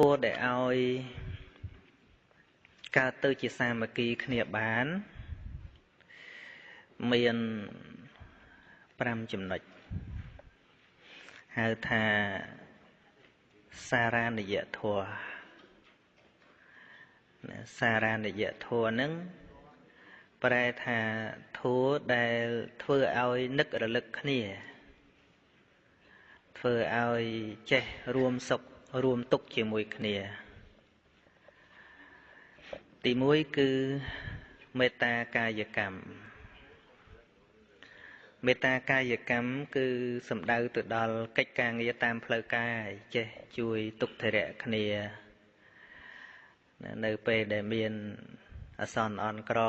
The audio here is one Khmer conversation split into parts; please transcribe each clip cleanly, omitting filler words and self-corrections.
ធម៌ដែលឲ្យកើតទៅជាសាមគ្គីគ្នាបានមាន5ចំណុចហៅថាសារនិយធម៌សារនិយធម៌នឹងប្រែថាធម៌ដែលធ្វើឲ្យនឹករលឹកគ្នាធ្វើឲ្យចេះរួមសុខរួមទុក្ខជាមួយគ្នាទី1គឺមេត្តាកាយកម្មមេត្តាកាយកម្មគឺសំដៅទៅដល់កិច្ចការងារតាមផ្លូវកាយចេះជួយទុក្ខធរៈគ្នានៅពេលដែលមានអាសន្នអន់ក្រ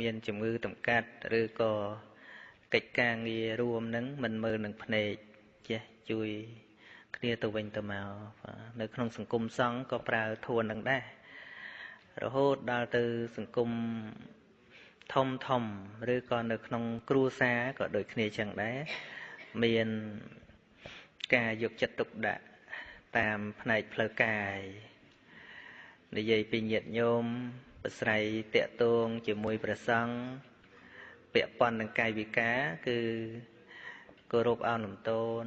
មានជំងឺតម្កាត់ឬក៏កិច្ចការងាររួមនឹងមិនមើលនឹងភ្នែកចេះជួយគ្នាទៅវិញទៅមកនៅក្នុងសង្គមសង្ឃក៏ប្រើធម៌នឹងដែររហូតដល់ទៅសង្គមធំធំឬក៏នៅក្នុងគ្រួសារក៏ដូចគ្នាចឹងដែរមានការយកចិត្តទុកដាក់តាមផ្នែកផ្លូវកាយនិយាយពីញាតិញោមប្រស្រ័យតាក់ទងជាមួយព្រះសង្ឃពាក់ព័ន្ធនឹងកាយវិការគឺគោរពអោនលំទោន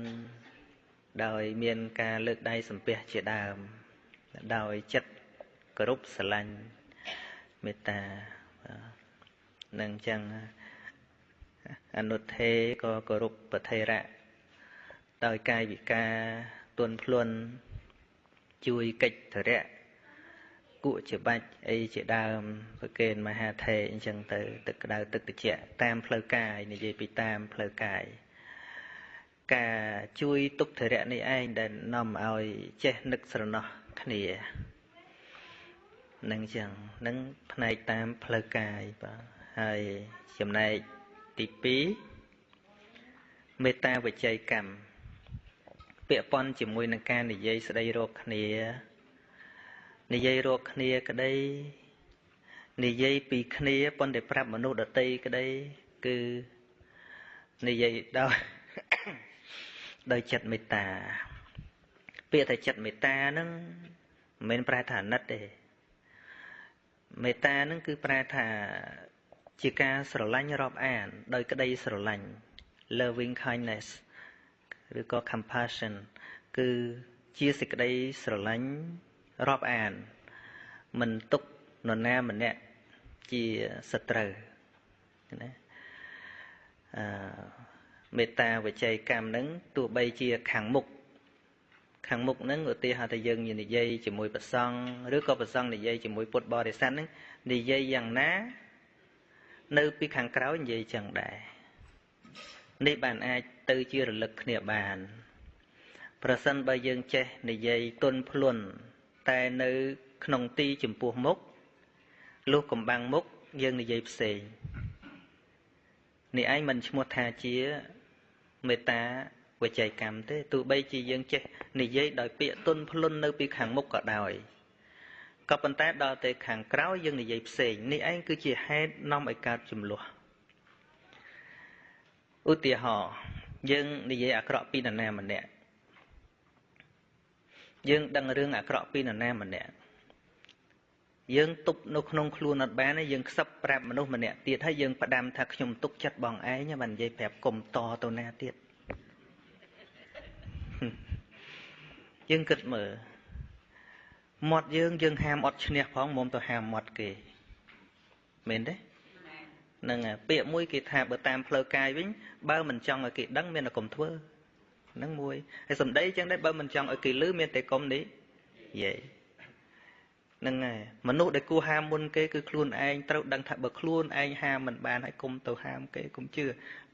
ដោយមានការលើកដៃសំពះជាដើមដោយចិត្តគោរពស្រឡាញ់មេត្តានឹងចឹងអនុថេក៏គោរពប្រថេរៈដោយកាយវិការទន់ភ្លន់ជួយកិច្ចធរៈគក់ច្បាច់អីជាដើមប្រគេនមហាថេអញ្ចឹងទៅទឹកក្តៅទឹកត្រជាក់តាមផ្លូវកាយនិយាយពីតាមផ្លូវកាយការជួយទុក្ខធរៈនេះឯងដែលនាំឲ្យចេះនឹកស្រណោះគ្នានឹងចឹងនឹងផ្នែកតាមផ្លូវកាយបាទហើយចំណែកទី2មេត្តាវិជ័យកម្មពាក់ព័ន្ធជាមួយនឹងការនិយាយស្ដីរកគ្នានិយាយរកគ្នាក្តីនិយាយពីគ្នាប៉ុន្តែប្រាប់មនុស្សដទៃក្តីគឺនិយាយដោយចិត្តមេត្តាពាក្យថាចិត្តមេត្តាហ្នឹងមិនមែនប្រែថាអាណិតទេមេត្តាហ្នឹងគឺប្រែថាជាការស្រឡាញ់រាប់អានដោយក្តីស្រឡាញ់ loving kindness ឬក៏ compassion គឺជាសេចក្តីស្រឡាញ់រាប់អានមិនទុកនរណាម្នាក់ជាសត្រូវណាអឺមេត្តាវិជ័យកម្មហ្នឹងទោះបីជាខាងមុខហ្នឹងឧទាហរណ៍ថាយើងនិយាយជាមួយព្រះសង្ឃឬក៏ព្រះសង្ឃនិយាយជាមួយពុទ្ធបរិស័ទហ្នឹងនិយាយយ៉ាងណានៅពីខាងក្រោយនិយាយចឹងដែរនេះបានអាចទៅជារលឹកគ្នាបានប្រសិនបើយើងចេះនិយាយទន់ភ្លន់តែនៅក្នុងទីចំពោះមុខលុះកំបាំងមុខយើងនិយាយផ្សេងនេះឯងមិនឈ្មោះថាជាមេត្តាវិជ័យកម្មទេទោះបីជាយើងចេះនិយាយដោយពាក្យទន់ភ្លន់នៅពីខាងមុខក៏ដោយក៏ប៉ុន្តែដល់ទៅខាងក្រោយយើងនិយាយផ្សេងនេះឯងគឺជាហេតុនាំឲ្យកើតជម្លោះឧទាហរណ៍យើងនិយាយអាក្រក់ពីនរណាម្នាក់យើងដឹងរឿងអាក្រក់ពីនរណាម្នាក់យើងទប់នៅក្នុងខ្លួនអត់បានទេយើងខ្សឹបប្រាប់មនុស្សម្នាក់ទៀតហើយយើងផ្ដាំថាខ្ញុំទុកចិត្តបងឯងបាននិយាយប្រាប់កុំតទៅណាទៀតយើងគិតមើលមាត់យើងយើងហាមអត់ឈ្នះផងមុំទៅហាមមាត់គេមែនទេហ្នឹងពាក្យមួយគេថាបើតាមផ្លូវកាយវិញបើមិនចង់ឲ្យគេដឹងមានតែកុំធ្វើហ្នឹងមួយហើយសម្ដីចឹងដែរបើមិនចង់ឲ្យគេលឺមានតែកុំនេះនិយាយហ្នឹងហើយមនុស្សដែលគួរហាមមុនគេគឺខ្លួនឯងត្រូវដឹងថាបើខ្លួនឯងហាមមិនបានហើយកុំទៅហាមគេកុំជឿ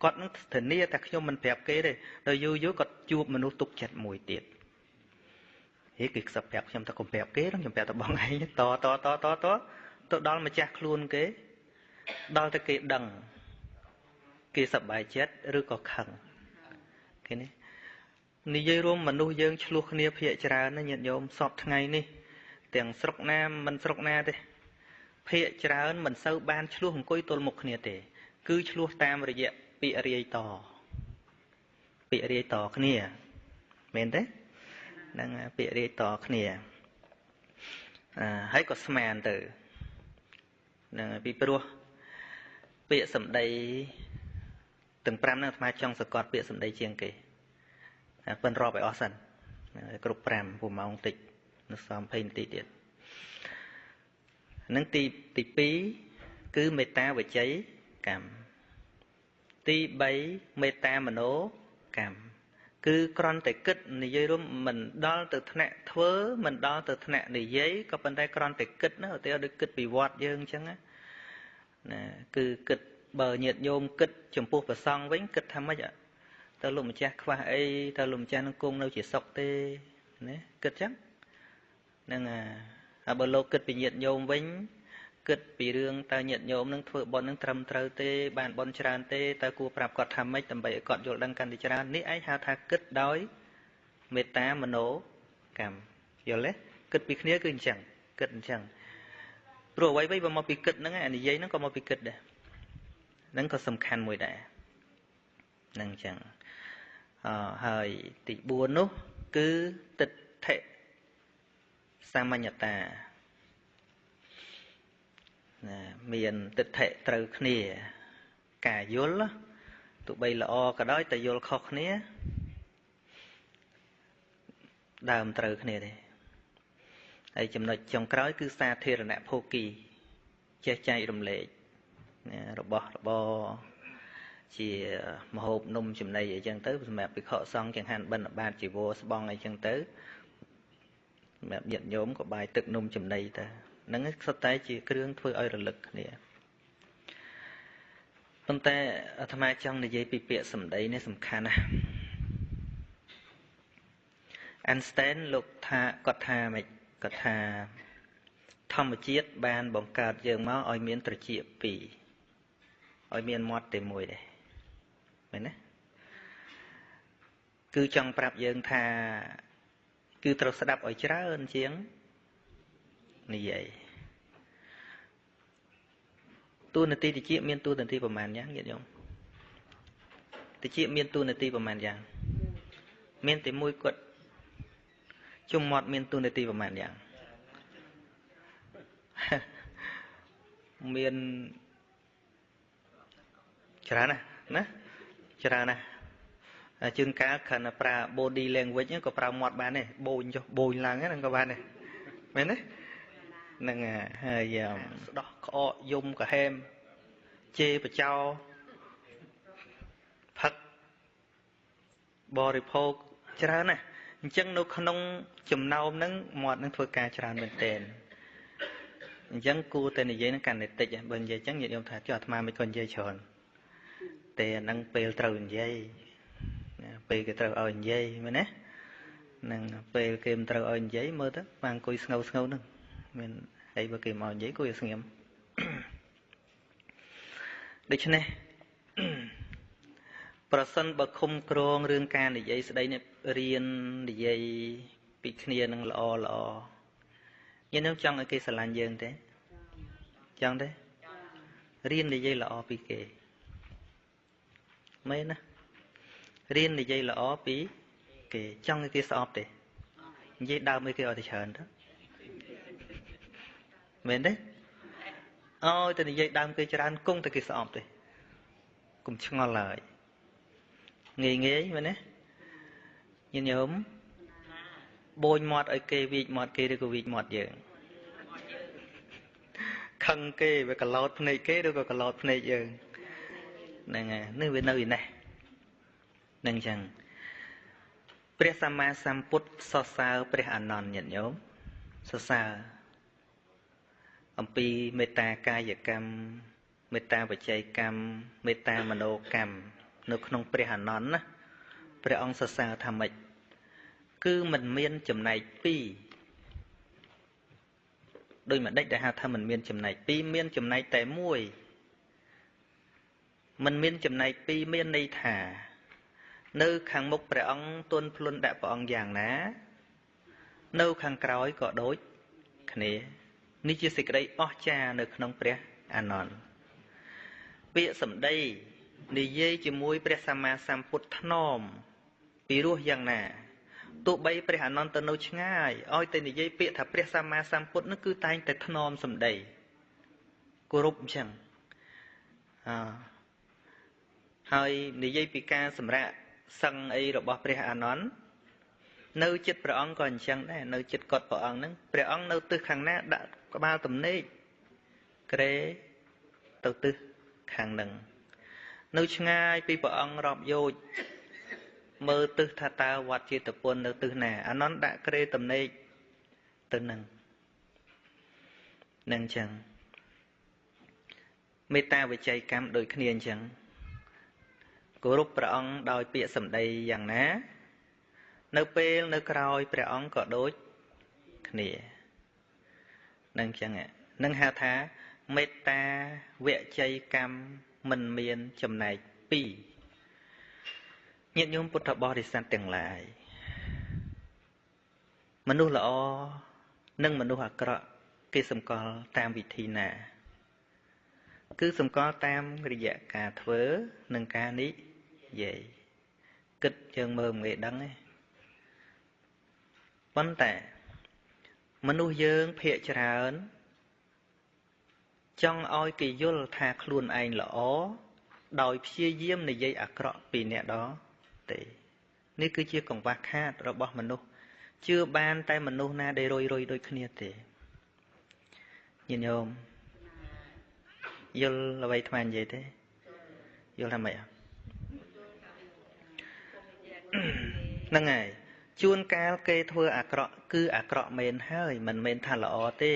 គាត់នឹងធានាថាខ្ញុំមិនប្រាប់គេទេដល់យូរយូរគាត់ជួបមនុស្សទុកចិត្តមួយទៀតហេគេខ្សឹបប្រាប់ខ្ញុំថាកុំប្រាប់គេខ្ញុំប្រាប់តែបងឯងតតតតតទៅដល់ម្ចាស់ខ្លួនគេដល់តែគេដឹងគេសប្បាយចិត្តឬក៏ខឹងគេនេះនិយាយរួមមនុស្សយើងឆ្លោះគ្នាភាកច្រើនណាញាតិញោមសពថ្ងៃនេះទាំងស្រុកណាមិនស្រុកណាទេភាកច្រើនមិនសូវបានឆ្លោះអង្គុយទល់មុខគ្នាទេគឺឆ្លោះតាមរយៈពាក្យរាយតពាក្យរាយតគ្នាមែនទេហ្នឹងពាក្យរាយតគ្នា ហើយក៏ស្មានទៅហ្នឹងពីព្រោះពាក្យសម្ដីទាំង5ហ្នឹងអាត្មាចង់សង្កត់ពាក្យសម្ដីជាងគេប៉ិនរាប់ឲ្យអស់សិនគ្រប់5 6ម៉ោងតិចនៅសល់20នាទីទៀតហ្នឹងទី2គឺមេត្តាវិជ័យកម្មទី3មេត្តាមโนកម្មគឺគ្រាន់តែគិតនិយាយរួមមិនដល់ទៅថ្នាក់ធ្វើមិនដល់ទៅថ្នាក់និយាយក៏ប៉ុន្តែគ្រាន់តែគិតណាឧទាហរណ៍ដូចគិតពីវត្តយើងអញ្ចឹងណាគឺគិតបើញាតិញោមគិតចំពោះព្រះសង្ឃវិញគិតថាម៉េចតើលោកម្ចាស់ខ្វះអីតើលោកម្ចាស់នឹងគង់នៅជាសុខទេណាគិតចឹងហ្នឹងហើយបើលោកគិតពីញាតិញោមវិញគិតពីរឿងតើញាតិញោមនឹងធ្វើបុណ្យនឹងត្រឹមត្រូវទេបានបុណ្យច្រើនទេតើគួរប្រាប់គាត់ថាម៉េចដើម្បីឲ្យគាត់យល់ដឹងកាន់តែច្រើននេះឯងហៅថាគិតដោយមេត្តាមโนកម្មយល់ទេគិតពីគ្នាគឺអញ្ចឹងគិតអញ្ចឹងព្រោះអ្វីៗបើមកពីគិតហ្នឹងអានិយាយហ្នឹងក៏មកពីគិតដែរហ្នឹងក៏សំខាន់មួយដែរហ្នឹងអញ្ចឹងហើយទី4នោះគឺទិដ្ឋិសាមញ្ញតាណាមានទិដ្ឋិត្រូវគ្នាការយល់ទោះបីល្អក៏ដោយតែយល់ខុសគ្នាដើមត្រូវគ្នាទេហើយចំណុចចុងក្រោយគឺសាធារណភោគីចេះចែករំលែកណារបស់របរជាមហូបនំចំណីអីចឹងទៅសម្រាប់ភិក្ខុសង្ឃចង្ហាន់បិណ្ឌបាតជីវរស្បង់អីចឹងទៅសម្រាប់ញាតិញោមក៏បាយទឹកនំចំណីទៅហ្នឹងសុទ្ធតែជាគ្រឿងធ្វើឲ្យរលឹកគ្នាប៉ុន្តែអាត្មាចង់និយាយពីពាក្យសម្ដីនេះសំខាន់ណាស់អានស្តែនលោកថាគាត់ថាម៉េចគាត់ថាធម្មជាតិបានបង្កើតយើងមកឲ្យមានត្រចៀកពីរឲ្យមានមាត់តែមួយដែរមែនទេគឺចង់ប្រាប់យើងថាគឺត្រូវស្ដាប់ឲ្យច្រើនជាងនិយាយតួនាទីតិចមានតួនាទីប្រមាណយ៉ាងញាតិញោមតិចមានតួនាទីប្រមាណយ៉ាងមានតែមួយគាត់ជុំមាត់មានតួនាទីប្រមាណយ៉ាងមានច្រើនណាស់ណាច្រើនណាស់ជើងកាលគ្រាន់តែប្រើ body language ក៏ប្រើមាត់បានដែរបូញចុះបូញឡើងហ្នឹងក៏បានដែរមែនទេហ្នឹងហើយស្ដោះក្អកយំកាហែមជេរបចោផឹកបរិភោគច្រើនណាស់អញ្ចឹងនៅក្នុងចំណោមហ្នឹងមាត់នឹងធ្វើការច្រើនមែនទែនអញ្ចឹងគួរតែនិយាយនឹងកាន់តែតិចបើនិយាយអញ្ចឹងញាតិញោមថាចុះអាត្មាមិនក៏និយាយច្រើនតែអាហ្នឹងពេលត្រូវនិយាយពេលគេត្រូវឲ្យនិយាយមែនទេហ្នឹងពេលគេមិនត្រូវឲ្យនិយាយមើលទៅបានអង្គុយស្ងៅស្ងៅហ្នឹងមានអីបើគេមកនិយាយគួរឲ្យស្ងៀមដូច្នេះប្រសិនបើឃុំក្រងរឿងការនិយាយស្ដីនេះរៀននិយាយពីគ្នានឹងល្អល្អញាតិញោមចង់ឲ្យគេស្រឡាញ់យើងទេចង់ទេរៀននិយាយល្អពីគេមែនណារៀននិយាយល្អពីគេចង់ឲ្យគេស្អប់ទេនិយាយដើមឲ្យគេឲ្យតែច្រើនទៅមែនទេឲ្យតែនិយាយដើមគេច្រើនគង់តែគេស្អប់ទេកុំឆ្ងល់ឡើយងាយងាយមែនទេញាតិញោមបូញមាត់ឲ្យគេវីកមាត់គេឬក៏វីកមាត់យើងខឹងគេវាកឡោតភ្នែកគេឬក៏កឡោតភ្នែកយើងហ្នឹងហើយនេះវានៅឯនេះហ្នឹងអញ្ចឹងព្រះសម្មាសម្ពុទ្ធសរសើរព្រះអានន្ទញាតិញោមសរសើរអំពីមេត្តាកាយកម្មមេត្តាវិច័យកម្មមេត្តាមโนកម្មនៅក្នុងព្រះអានន្ទណាព្រះអង្គសរសើរថាម៉េចគឺមិនមានចំណែកពីរដោយម្ដេចដែលហៅថាមិនមានចំណែកពីរមានចំណែកតែមួយមិនមានចំណែកពីរមានន័យថានៅខាងមុខព្រះអង្គទន់ភ្លន់ដាក់ព្រះអង្គយ៉ាងណានៅខាងក្រោយក៏ដូចគ្នានេះជាសេចក្តីអស្ចារ្យនៅក្នុងព្រះអានន្ទពាក្យសម្ដីនិយាយជាមួយព្រះសម្មាសម្ពុទ្ធថ្នមពីរោះយ៉ាងណា ទោះបីព្រះអានន្ទទៅនៅឆ្ងាយឲ្យតែនិយាយពាក្យថាព្រះសម្មាសម្ពុទ្ធនោះគឺតែងតែថ្នមសម្ដីគោរពអញ្ចឹងអហើយនិយាយពីការសម្រាកសឹងអីរបស់ព្រះអានន្ទនៅចិត្តព្រះអង្គក៏អញ្ចឹងដែរនៅចិត្តកត់ព្រះអង្គហ្នឹងព្រះអង្គនៅទិសខាងណាដាក់ក្បាលទំនេកក្រេទៅទិសខាងហ្នឹងនៅឆ្ងាយពីព្រះអង្គរាប់យោជមើលទិសថាតើវត្តចេតពុននៅទិសណាអានន្ទដាក់ក្រេទំនេកទៅនឹងនឹងអញ្ចឹងមេត្តាវិច័យកម្មដូចគ្នាអញ្ចឹងគោរពព្រះអង្គដោយពាក្យសម្ដីយ៉ាងណានៅពេលនៅក្រោយព្រះអង្គក៏ដូចគ្នានឹងអញ្ចឹងនឹងហៅថាមេត្តាវិច័យកម្មមិនមានចំណែកពីរញាតិញោមពុទ្ធបរិស័ទទាំងឡាយមនុស្សល្អនិងមនុស្សអាក្រក់គេសម្គាល់តាមវិធីណាគឺសម្គាល់តាមរយៈការធ្វើនិងការនិយាយគិតយើងមើលមិនងាយដឹងទេប៉ុន្តែមនុស្សយើងភាគច្រើនចង់ឲ្យគេយល់ថាខ្លួនឯងល្អដោយព្យាយាមនិយាយអាក្រក់ពីអ្នកដទៃនេះគឺជាកង្វះខាតរបស់មនុស្សជឿបានតែមនុស្សណាដែលរុយរុយដូចគ្នាទេញាតិញោមយល់អ្វីអាត្មានិយាយទេយល់ថាម៉េចហ្នឹងហើយជួនកាលគេធ្វើអាក្រក់គឺអាក្រក់មែនហើយមិនមែនថាល្អទេ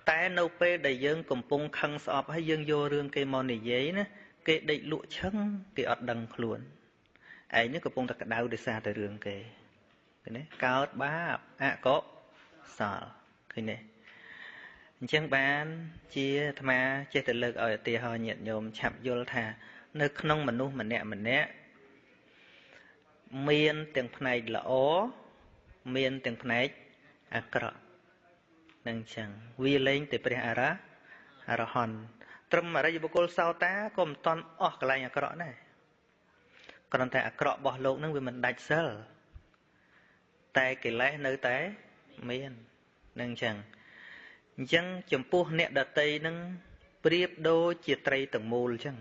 តែនៅពេលដែលយើងកំពុងខឹងស្អប់ហើយយើងយករឿងគេមកនិយាយណាគេដេកលក់ឈឹងគេអត់ដឹងខ្លួនឯងនេះកំពុងតែក្តៅដោយសារតែរឿងគេឃើញទេកើតបាបអកុសលឃើញទេអញ្ចឹងបានជាអាត្មាចេះតែលើកឲ្យឧទាហរណ៍ញាតិញោមឆាប់យល់ថានៅក្នុងមនុស្សម្នាក់ម្នាក់មានទាំងផ្នែកល្អមានទាំងផ្នែកអាក្រក់នឹងអញ្ចឹងវាលែងតែព្រះអរហន្តត្រឹមអរិយបុគ្គលសោតាក៏មិនតន់អស់កន្លែងអាក្រក់ដែរគ្រាន់តែអាក្រក់របស់លោកនឹងវាមិនដាច់សិលតែកិលេសនៅតែមាននឹងអញ្ចឹងអញ្ចឹងចំពោះអ្នកដតីនឹងប្រៀបដូចជាត្រីទាំងមូលអញ្ចឹង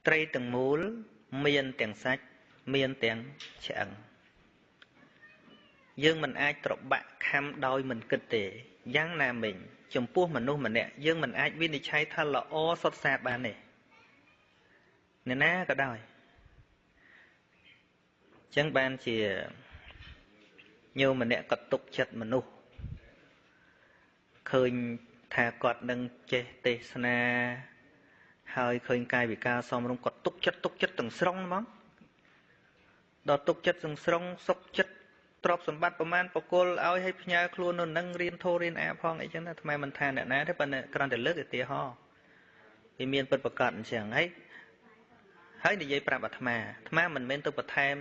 ត្រីទាំងមូលមានទាំងសាច់មានទាំងឆ្អឹងយើងមិនអាចត្របាក់ខំដោយមិនគិតទេយ៉ាងណាមិញចំពោះមនុស្សម្នាក់យើងមិនអាចវិនិច្ឆ័យថាល្អសុទ្ធសាធបានទេអ្នកណាក៏ដោយអញ្ចឹងបានជាញោមម្នាក់ក៏ទុកចិត្តមនុស្សឃើញថាគាត់នឹងចេះទេសនាហើយឃើញកាយវិការសមរម្យគាត់ទុកចិត្តទាំងស្រុងហ្មងដល់ទុកចិត្តទាំងស្រុងសុខចិត្តទ្រព្យសម្បត្តិប្រមាណបកគលឲ្យឲ្យផ្ញើខ្លួននៅនឹងរៀនធម៌រៀនអាផងអីចឹងណាអាត្មាមិនថាអ្នកណាទេប៉ុន្តែគ្រាន់តែលើកឧទាហរណ៍វាមានពិតប្រាកដអញ្ចឹងហើយនិយាយប្រាប់អាត្មាអាត្មាមិនមែនទៅបន្ថែម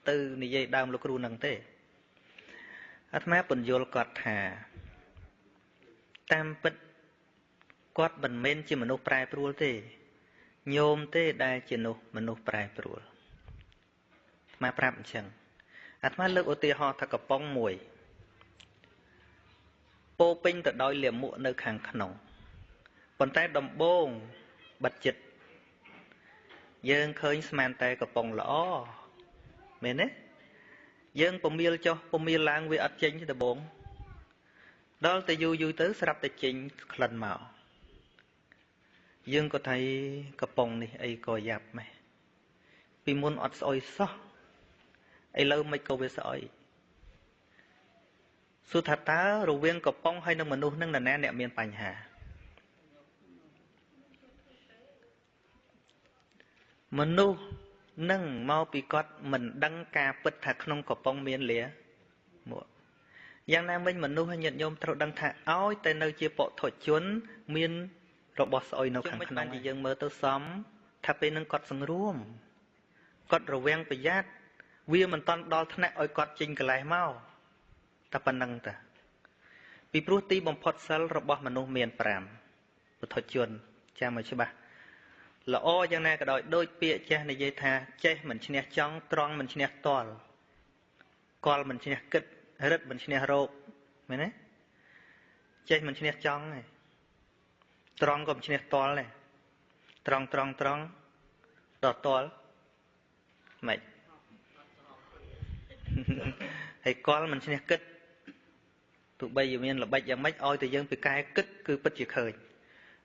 ទៅនិយាយដើមលោកគ្រូនឹងទេអាត្មាពន្យល់គាត់ថាតាមពិតគាត់មិនមែនជាមនុស្សប្រែប្រួលទេញោមទេដែលជានោះមនុស្សប្រែប្រួលអាត្មាប្រាប់អញ្ចឹងអាត្មាលើកឧទាហរណ៍ថាកំប៉ុងមួយពោពេញទៅដោយលាមកនៅខាងក្នុងប៉ុន្តែដំបូងបិទចិត្តយើងឃើញស្មានតែកំប៉ុងល្អមែនទេយើងពមៀលចុះពមៀលឡើងវាអត់ចេញទេដំបូងដល់តែយូរយូរទៅស្រាប់តែចេញក្លិនមកយើងក៏ថាកំប៉ុងនេះអីក៏យ៉ាប់ម៉េះពីមុនអត់ស្អុយសោះឥឡូវមិនក៏វាស្អុយសួរថាតើរវាងកំប៉ុងហើយនឹងមនុស្សនឹងនរណាអ្នកមានបញ្ហាមនុស្សនឹងមកពីគាត់មិនដឹងការពិតថាក្នុងកំប៉ុងមានលាមកយ៉ាងណាមិញមនុស្សហើយញាតិញោមត្រូវដឹងថាឲ្យតែនៅជាបុថុជនមានរបស់ស្អុយនៅខាងក្នុងជាយើងមើលទៅសមថាពេលនឹងគាត់សង្រួមគាត់រវាងប្រយ័ត្នវាមិនតន់ដល់ថ្នាក់ឲ្យគាត់ចេញកលេសមកតែប៉ុណ្ណឹងតាពីព្រោះទីបំផុតសិលរបស់មនុស្សមាន5បុថុជនចាំឲ្យច្បាស់ល្អយ៉ាងណាក៏ដោយដូចពាក្យចាស់និយាយថាចេះមិនឈ្នះចង់ត្រង់មិនឈ្នះតល់ កលមិនឈ្នះគិតរិទ្ធមិនឈ្នះរោគមែនទេចេះមិនឈ្នះចង់ទេត្រង់ក៏មិនឈ្នះតល់ដែរត្រង់ត្រង់ត្រង់ដល់តល់ម៉េចហើយកលមិនឈ្នះគិតទោះបីជាមានល្បិចយ៉ាងម៉េចឲ្យតែយើងពូកែគិតគឺពិតជាឃើញ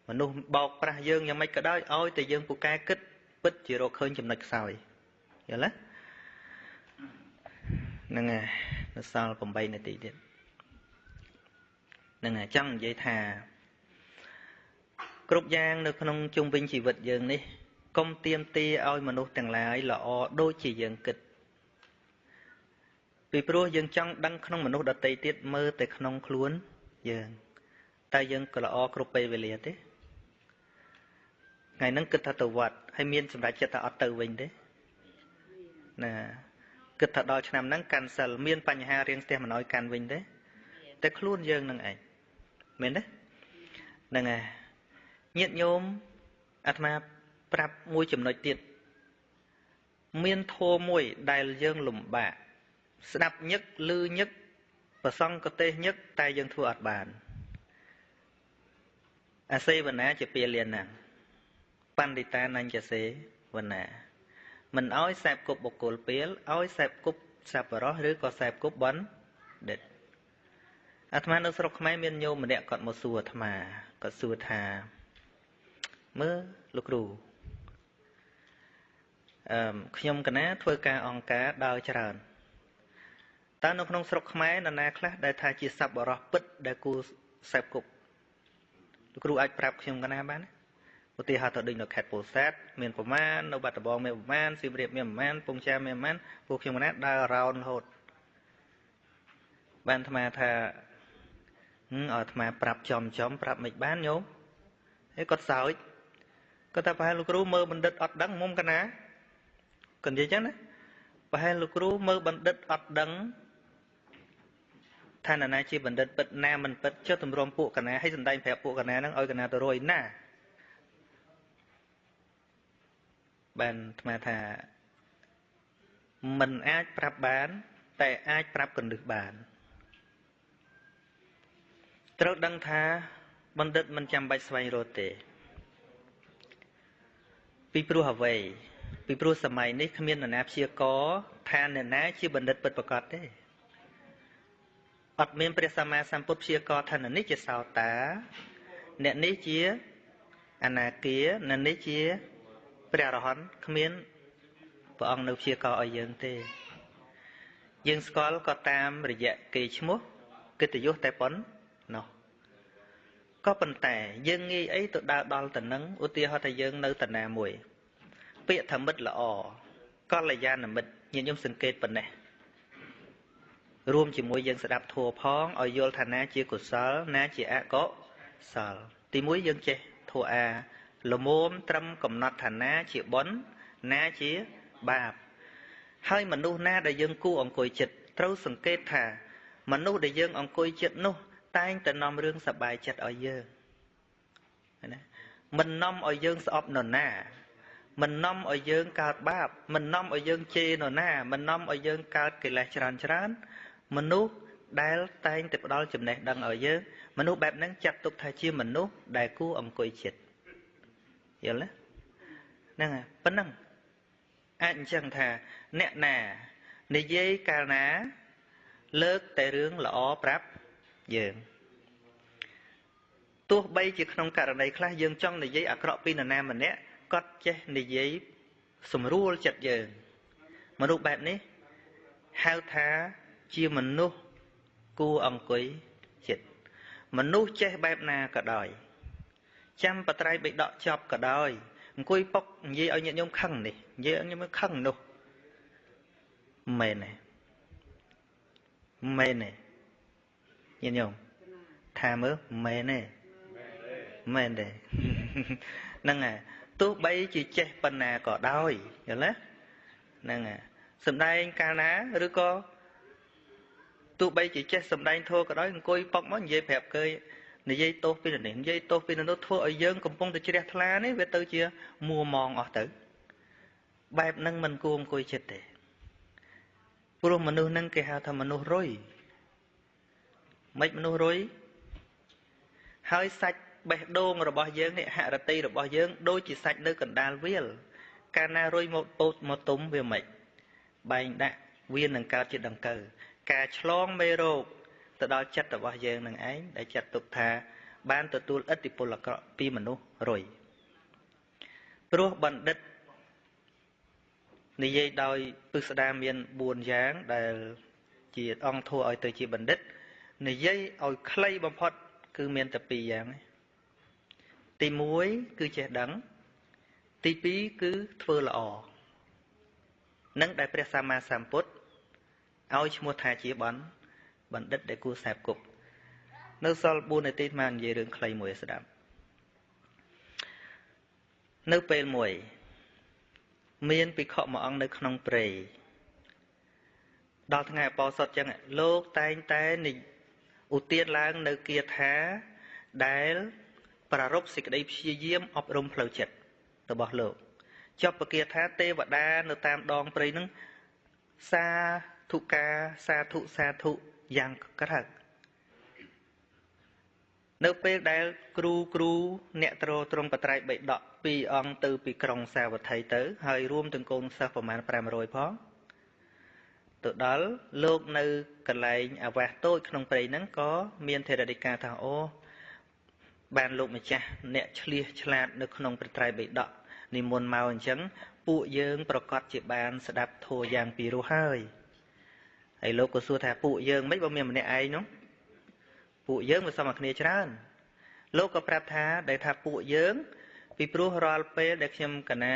មនុស្សបោកប្រាស់យើងយ៉ាងម៉េចក៏ដោយឲ្យតែយើងពូកែគិតពិតជារកឃើញចំណុចខ្សោយយល់ទេហ្នឹងហើយនៅសល់8នាទីទៀតហ្នឹងហើយចង់និយាយថាគ្រប់យ៉ាងនៅក្នុងជុំវិញជីវិតយើងនេះកុំទៀមទាឲ្យមនុស្សទាំងឡាយល្អដូចជាយើងគិតពីព្រោះយើងចង់ដឹងក្នុងមនុស្សដទៃទៀតមើលតែក្នុងខ្លួនយើងតែយើងក៏ល្អគ្រប់ពេលវេលាទេថ្ងៃហ្នឹងគិតថាទៅវត្តហើយមានសម្រេចចិត្តថាអត់ទៅវិញទេណាគិតថាដល់ឆ្នាំហ្នឹងកាន់សិលមានបញ្ហារៀងស្ទះមិនអោយកាន់វិញទេតែខ្លួនយើងនឹងឯងមែនទេហ្នឹងហើយញាតិញោមអាត្មាប្រាប់មួយចំណុចទៀតមានធម៌មួយដែលយើងលំបាកស្ដាប់ញឹកឮញឹកប្រសង់កទេសញឹកតែយើងធ្វើអត់បានអសេវនាជាពាលាណាំបណ្ឌិតានញ្ញសេវនាមិនឲ្យសេពគប់បុគ្គលពាលឲ្យសេពគប់សប្បុរសឬក៏សេពគប់បណ្ឌិតអាត្មានៅស្រុកខ្មែរមានញោមម្នាក់គាត់មកសួរអាត្មាគាត់សួរថាមើលលោកគ្រូខ្ញុំកណាធ្វើការអង្គការដើរច្រើនតើនៅក្នុងស្រុកខ្មែរនរណាខ្លះដែលថាជាសប្បុរសពិតដែលគួរសេពគប់លោកគ្រូអាចប្រាប់ខ្ញុំកណាបានឧទាហរណ៍ទៅដូចនៅខេត្តពោធិ៍សាត់មានប្រមាណនៅបាត់ដំបងមានប្រមាណសៀមរាបមានប្រមាណពងចាមានប្រមាណពួកខ្ញុំកណាដើររោនរហូតបានអាត្មាថាឲ្យអាត្មាប្រាប់ចំចំប្រាប់មិនបានញោមហើយគាត់សើចគាត់ថាប្រហែលលោកគ្រូមើលបណ្ឌិតអត់ដឹងមុំកណាគាត់និយាយចឹងណាប្រហែលលោកគ្រូមើលបណ្ឌិតអត់ដឹងថានរណាជាបណ្ឌិតពិតណាមិនពិតចុះទម្រាំពួកកណាឲ្យសំដែងប្រាប់ពួកកណាហ្នឹងឲ្យកណាទៅរយណាបានអាត្មាថាមិនអាចប្រាប់បានតែអាចប្រាប់កន្លឹះបានត្រូវដឹងថាបណ្ឌិតមិនចាំបាច់ស្វែងរកទេពីព្រោះអ្វីពីព្រោះសម័យនេះគ្មាននរណាព្យាករថានរណាជាបណ្ឌិតពិតប្រាកដទេអត់មានព្រះសម្មាសម្ពុទ្ធព្យាករថាអ្នកនេះជាសោតាអ្នកនេះជាអនាគាអ្នកនេះជាព្រះអរហន្តគ្មានព្រះអង្គនៅព្យាករឲ្យយើងទេយើងស្គាល់ក៏តាមរយៈគេឈ្មោះកិត្តិយសតែប៉ុណ្ណោះក៏ប៉ុន្តែយើងងាយអីទៅដើរដល់តំណឹងឧទាហរណ៍ថាយើងនៅតាណាមួយពាក្យថាមិត្តល្អកល្យាណមិត្តញាតិញោមសង្កេតប៉ុណ្ណេះរួមជាមួយយើងស្ដាប់ធម៌ផងឲ្យយល់ថាណាជាកុសលណាជាអកុសលទីមួយយើងចេះធម៌អាល្មមត្រឹមកំណត់ថាណាជាបុណ្យណាជាបាបហើយមនុស្សណាដែលយើងគួរអង្គុយចិត្តត្រូវសង្កេតថាមនុស្សដែលយើងអង្គុយចិត្តនោះតែងតែនាំរឿងសប្បាយចិត្តឲ្យយើងណាមិននាំឲ្យយើងស្អប់នរណាមិននាំឲ្យយើងកើតបាបមិននាំឲ្យយើងជេរនរណាមិននាំឲ្យយើងកើតកិលេសច្រើនច្រើនមនុស្សដែលតែងតែផ្ដល់ចំណេះដឹងឲ្យយើងមនុស្សបែបហ្នឹងចាត់ទុកថាជាមនុស្សដែលគួរអង្គុយចិត្តយល់ទេហ្នឹងហើយប៉ុណ្ណឹងអាចអញ្ចឹងថាអ្នកណានិយាយកាលណាលើកតែរឿងល្អប្រាប់យើងទោះបីជាក្នុងករណីខ្លះយើងចង់និយាយអាក្រក់ពីនរណាម្នាក់គាត់ចេះនិយាយសម្រួលចិត្តយើងមនុស្សបែបនេះហៅថាជាមនុស្សគួរអង្គុយចិត្តមនុស្សចេះបែបណាក៏ដោយចាំបត្រៃបិដកចប់ក៏ដោយអង្គុយប៉ុកនិយាយឲ្យញាតិញោមខឹងនេះនិយាយឲ្យញាតិញោមខឹងនោះមែនទេមែនទេញាតិញោមថាមើលមែនទេមែនទេហ្នឹងហើយទោះបីជាចេះប៉ុណ្ណាក៏ដោយយល់ទេហ្នឹងហើយសំដែងកាលណាឬក៏ទោះបីជាចេះសំដែងធម៌ក៏ដោយអង្គុយប៉ុកមកនិយាយប្រាប់គេនិយាយទោសពីនេះនិយាយទោសពីនោះធ្វើឲ្យយើងកំពុងតែជ្រះថ្លានេះវាទៅជាមួម៉ងអស់ទៅបែបហ្នឹងមិនគួរអង្គុយចិត្តទេ ព្រោះមនុស្សនឹងគេហៅថាមនុស្សរុយមិនមនុស្សរុយហើយសាច់បេះដូងរបស់យើងនេះហរតីរបស់យើងដូចជាសាច់នៅកណ្ដាលវាលកាលណារុយមកពោតមកទុំវាមិនបែងដាក់វានឹងកើតជាដង្កូវការឆ្លងមេរោគទៅដល់ចិត្តរបស់យើងនឹងឯងដែលចាត់ទុកថាបានទទួលឥទ្ធិពលអាក្រក់ពីមនុស្សរុយព្រោះបណ្ឌិតនិយាយដោយពិស្ដារមាន4យ៉ាងដែលជាអង្គធัวឲ្យទៅជាបណ្ឌិតនិយាយឲ្យខ្លីបំផុតគឺមានតែ2យ៉ាងទី1គឺចេះដឹងទី2គឺធ្វើល្អនឹងដែលព្រះសម្មាសម្ពុទ្ធឲ្យឈ្មោះថាជាបណ្ឌិតដែលគួរសេពគប់នៅសល់4នាទីមកនិយាយរឿងខ្លីមួយស្ដាប់នៅពេលមួយមានភិក្ខុមួយអង្គនៅក្នុងព្រៃដល់ថ្ងៃអបោសុតចឹងលោកតែងតែឧទានឡើងនៅគាថាដែលប្រារព្ធសេចក្តីព្យាយាមអប់រំផ្លូវចិត្តរបស់លោកចប់ពគាថាទេវតានៅតាមដងព្រៃនឹងសាធុកាសាធុសាធុយ៉ាងក្រើកនៅពេលដែលគ្រូអ្នកទ្រទ្រង់បត្រៃបិដកពីរអង្គទៅពីក្រុងសាវត្ថីទៅហើយរួមទាំងកូនសិស្សប្រមាណ500ផងទៅដល់លោកនៅកន្លែងអាវាសតូចក្នុងព្រៃហ្នឹងក៏មានថេរដីកាថាអូបានលោកម្ចាស់អ្នកឆ្លៀសឆ្លាតនៅក្នុងព្រះត្រៃបិដកនិមន្តមកអញ្ចឹងពួកយើងប្រកាសជាបានស្ដាប់ធម៌យ៉ាងពីរោះហើយហើយលោកក៏សួរថាពួកយើងមិនបើមានម្នាក់ឯងនោះពួកយើងមិនសមគ្នាច្រើនលោកក៏ប្រាប់ថាដែលថាពួកយើងពីព្រោះរាល់ពេលដែលខ្ញុំកណា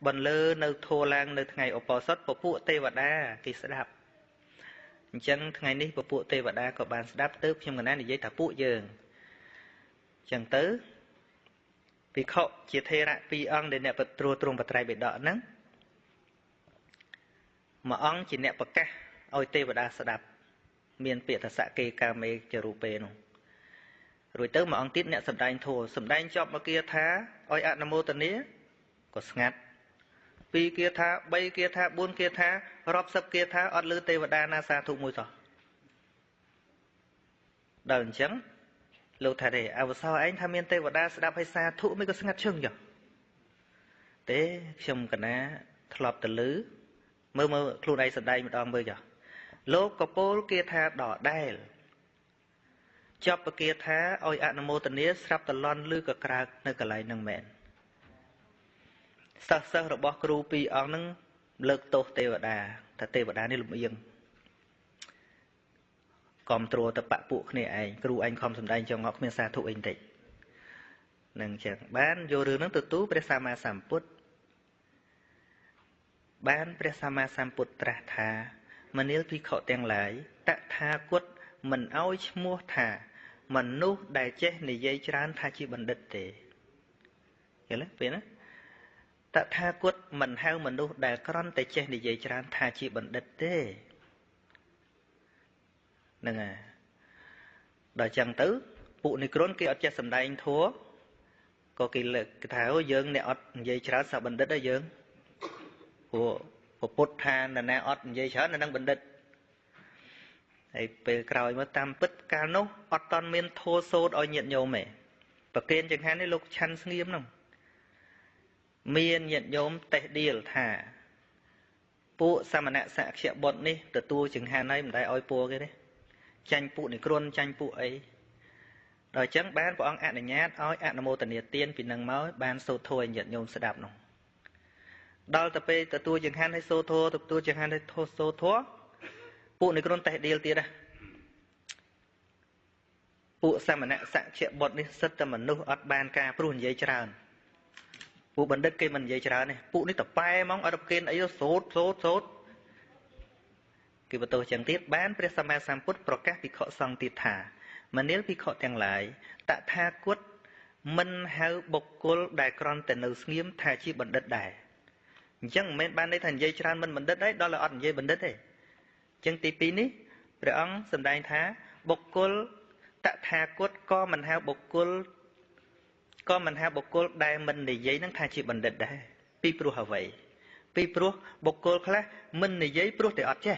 បន្លឺនៅធម៌ឡើងនៅថ្ងៃឧបោសថពពួកទេវតាគេស្ដាប់អញ្ចឹងថ្ងៃនេះពពួកទេវតាក៏បានស្ដាប់ទៅខ្ញុំកណានិយាយថាពួកយើងអញ្ចឹងទៅភិក្ខុជាថេរៈពីរអង្គដែលអ្នកបត្រួតត្រងបត្រៃបិដកហ្នឹងមួយអង្គជាអ្នកប្រកាសឲ្យទេវតាស្ដាប់មានពាក្យថាសកេកាមេចរូបេនោះរួចទៅមួយអង្គទៀតអ្នកសម្ដែងធម៌សម្ដែងចប់មកគាថាឲ្យអនុមោទនាក៏ស្ងាត់ពីរគាថា3គាថា4គាថារាប់សិបគាថាអត់ឮទេវតាណាសាធុមួយសោះដល់អញ្ចឹងលោកថាទេអវសោឯងថាមានទេវតាស្ដាប់ឲ្យសាធុមិនក៏ស្ងាត់ឈឹងចុះទេខ្ញុំកណាធ្លាប់ទៅឮមើលខ្លួនឯងសម្ដែងម្ដងមើលចុះលោកកពោលគាថាដដែលចប់ពគាថាឲ្យអនុមោទនាស្រាប់តលន់ឬក៏ក្រើកនៅកន្លែងហ្នឹងមែនសិស្សរបស់គ្រូពីរអង្គហ្នឹងលើកទោសទេវតាថាទេវតានេះលំអៀងកំត្រួតបពួកគ្នាឯងគ្រូឯងខំសម្ដែងចងអត់គ្មានសាធុអីបន្តិចនឹងចឹងបានយករឿងហ្នឹងទៅទូព្រះសម្មាសម្ពុទ្ធបានព្រះសម្មាសម្ពុទ្ធត្រាស់ថាមនាលភិក្ខុទាំងឡាយតថាគតមិនឲ្យឈ្មោះថាមនុស្សដែលចេះនិយាយច្រើនថាជាបណ្ឌិតទេយល់ទេពេលណាតថាគតមិនហៅមនុស្សដែលគ្រាន់តែចេះនិយាយច្រើនថាជាបណ្ឌិតទេហ្នឹងហើយដល់ចឹងទៅពួកនិក្រុនគេអត់ចេះសម្ដែងធម៌ក៏គេលើកគេថាអូយើងអ្នកអត់និយាយច្រើនសាបណ្ឌិតដែរយើងព្រោះពុទ្ធថានរណាអត់និយាយច្រើននៅនឹងបណ្ឌិតហើយពេលក្រោយមកតាមពិតកាលនោះអត់តាន់មានធម៌សូត្រឲ្យញាតិញោមទេប្រគេនចង្ហាន់នេះលោកឆាន់ស្ងៀមនោះមានញាតិញោមតេះដៀលថាពួកសមណៈសក្យបុត្រនេះទទួលចង្ហាន់ហើយមិនដែលឲ្យពួកគេទេចាញ់ពួកនិក្រុនចាញ់ពួកអីដល់អញ្ចឹងបានព្រះអង្គអនុញ្ញាតឲ្យអនុមោទនាទានពីនឹងមកបានសូត្រធម៌ឲ្យញាតិញោមស្ដាប់នោះដល់ទៅពេលទទួលចង្ហាន់ឲ្យសូត្រធម៌ទទួលចង្ហាន់ឲ្យសូត្រធម៌ពួកនិក្រុនតេះដៀលទៀតណាពួកសមណៈសក្យបុត្រនេះសិតតែមនុស្សអត់បានការព្រោះនិយាយច្រើនពួកបណ្ឌិតគេមិននិយាយច្រើនទេពួកនេះតប៉ែហ្មងអត់ប្រគេនអីសូត្រសូត្រសូត្រគេបន្ទោសចឹងទៀតបានព្រះសម្មាសម្ពុទ្ធប្រកាសភិក្ខុសង្ឃទៀតថាមនាលភិក្ខុទាំងឡាយតថាគតមិនហៅបុគ្គលដែលគ្រាន់តែនៅស្ងៀមថាជាបណ្ឌិតដែរអញ្ចឹងមិនមែនបានន័យថានិយាយច្រើនមិនបណ្ឌិតទេដល់តែអត់និយាយបណ្ឌិតទេអញ្ចឹងទី2នេះព្រះអង្គសម្ដែងថាបុគ្គលតថាគតក៏មិនហៅបុគ្គលក៏មិនហៅបុគ្គលដែលមិននិយាយនឹងថាជាបណ្ឌិតដែរពីព្រោះអ្វីពីព្រោះបុគ្គលខ្លះមិននិយាយព្រោះតែអត់ចេះ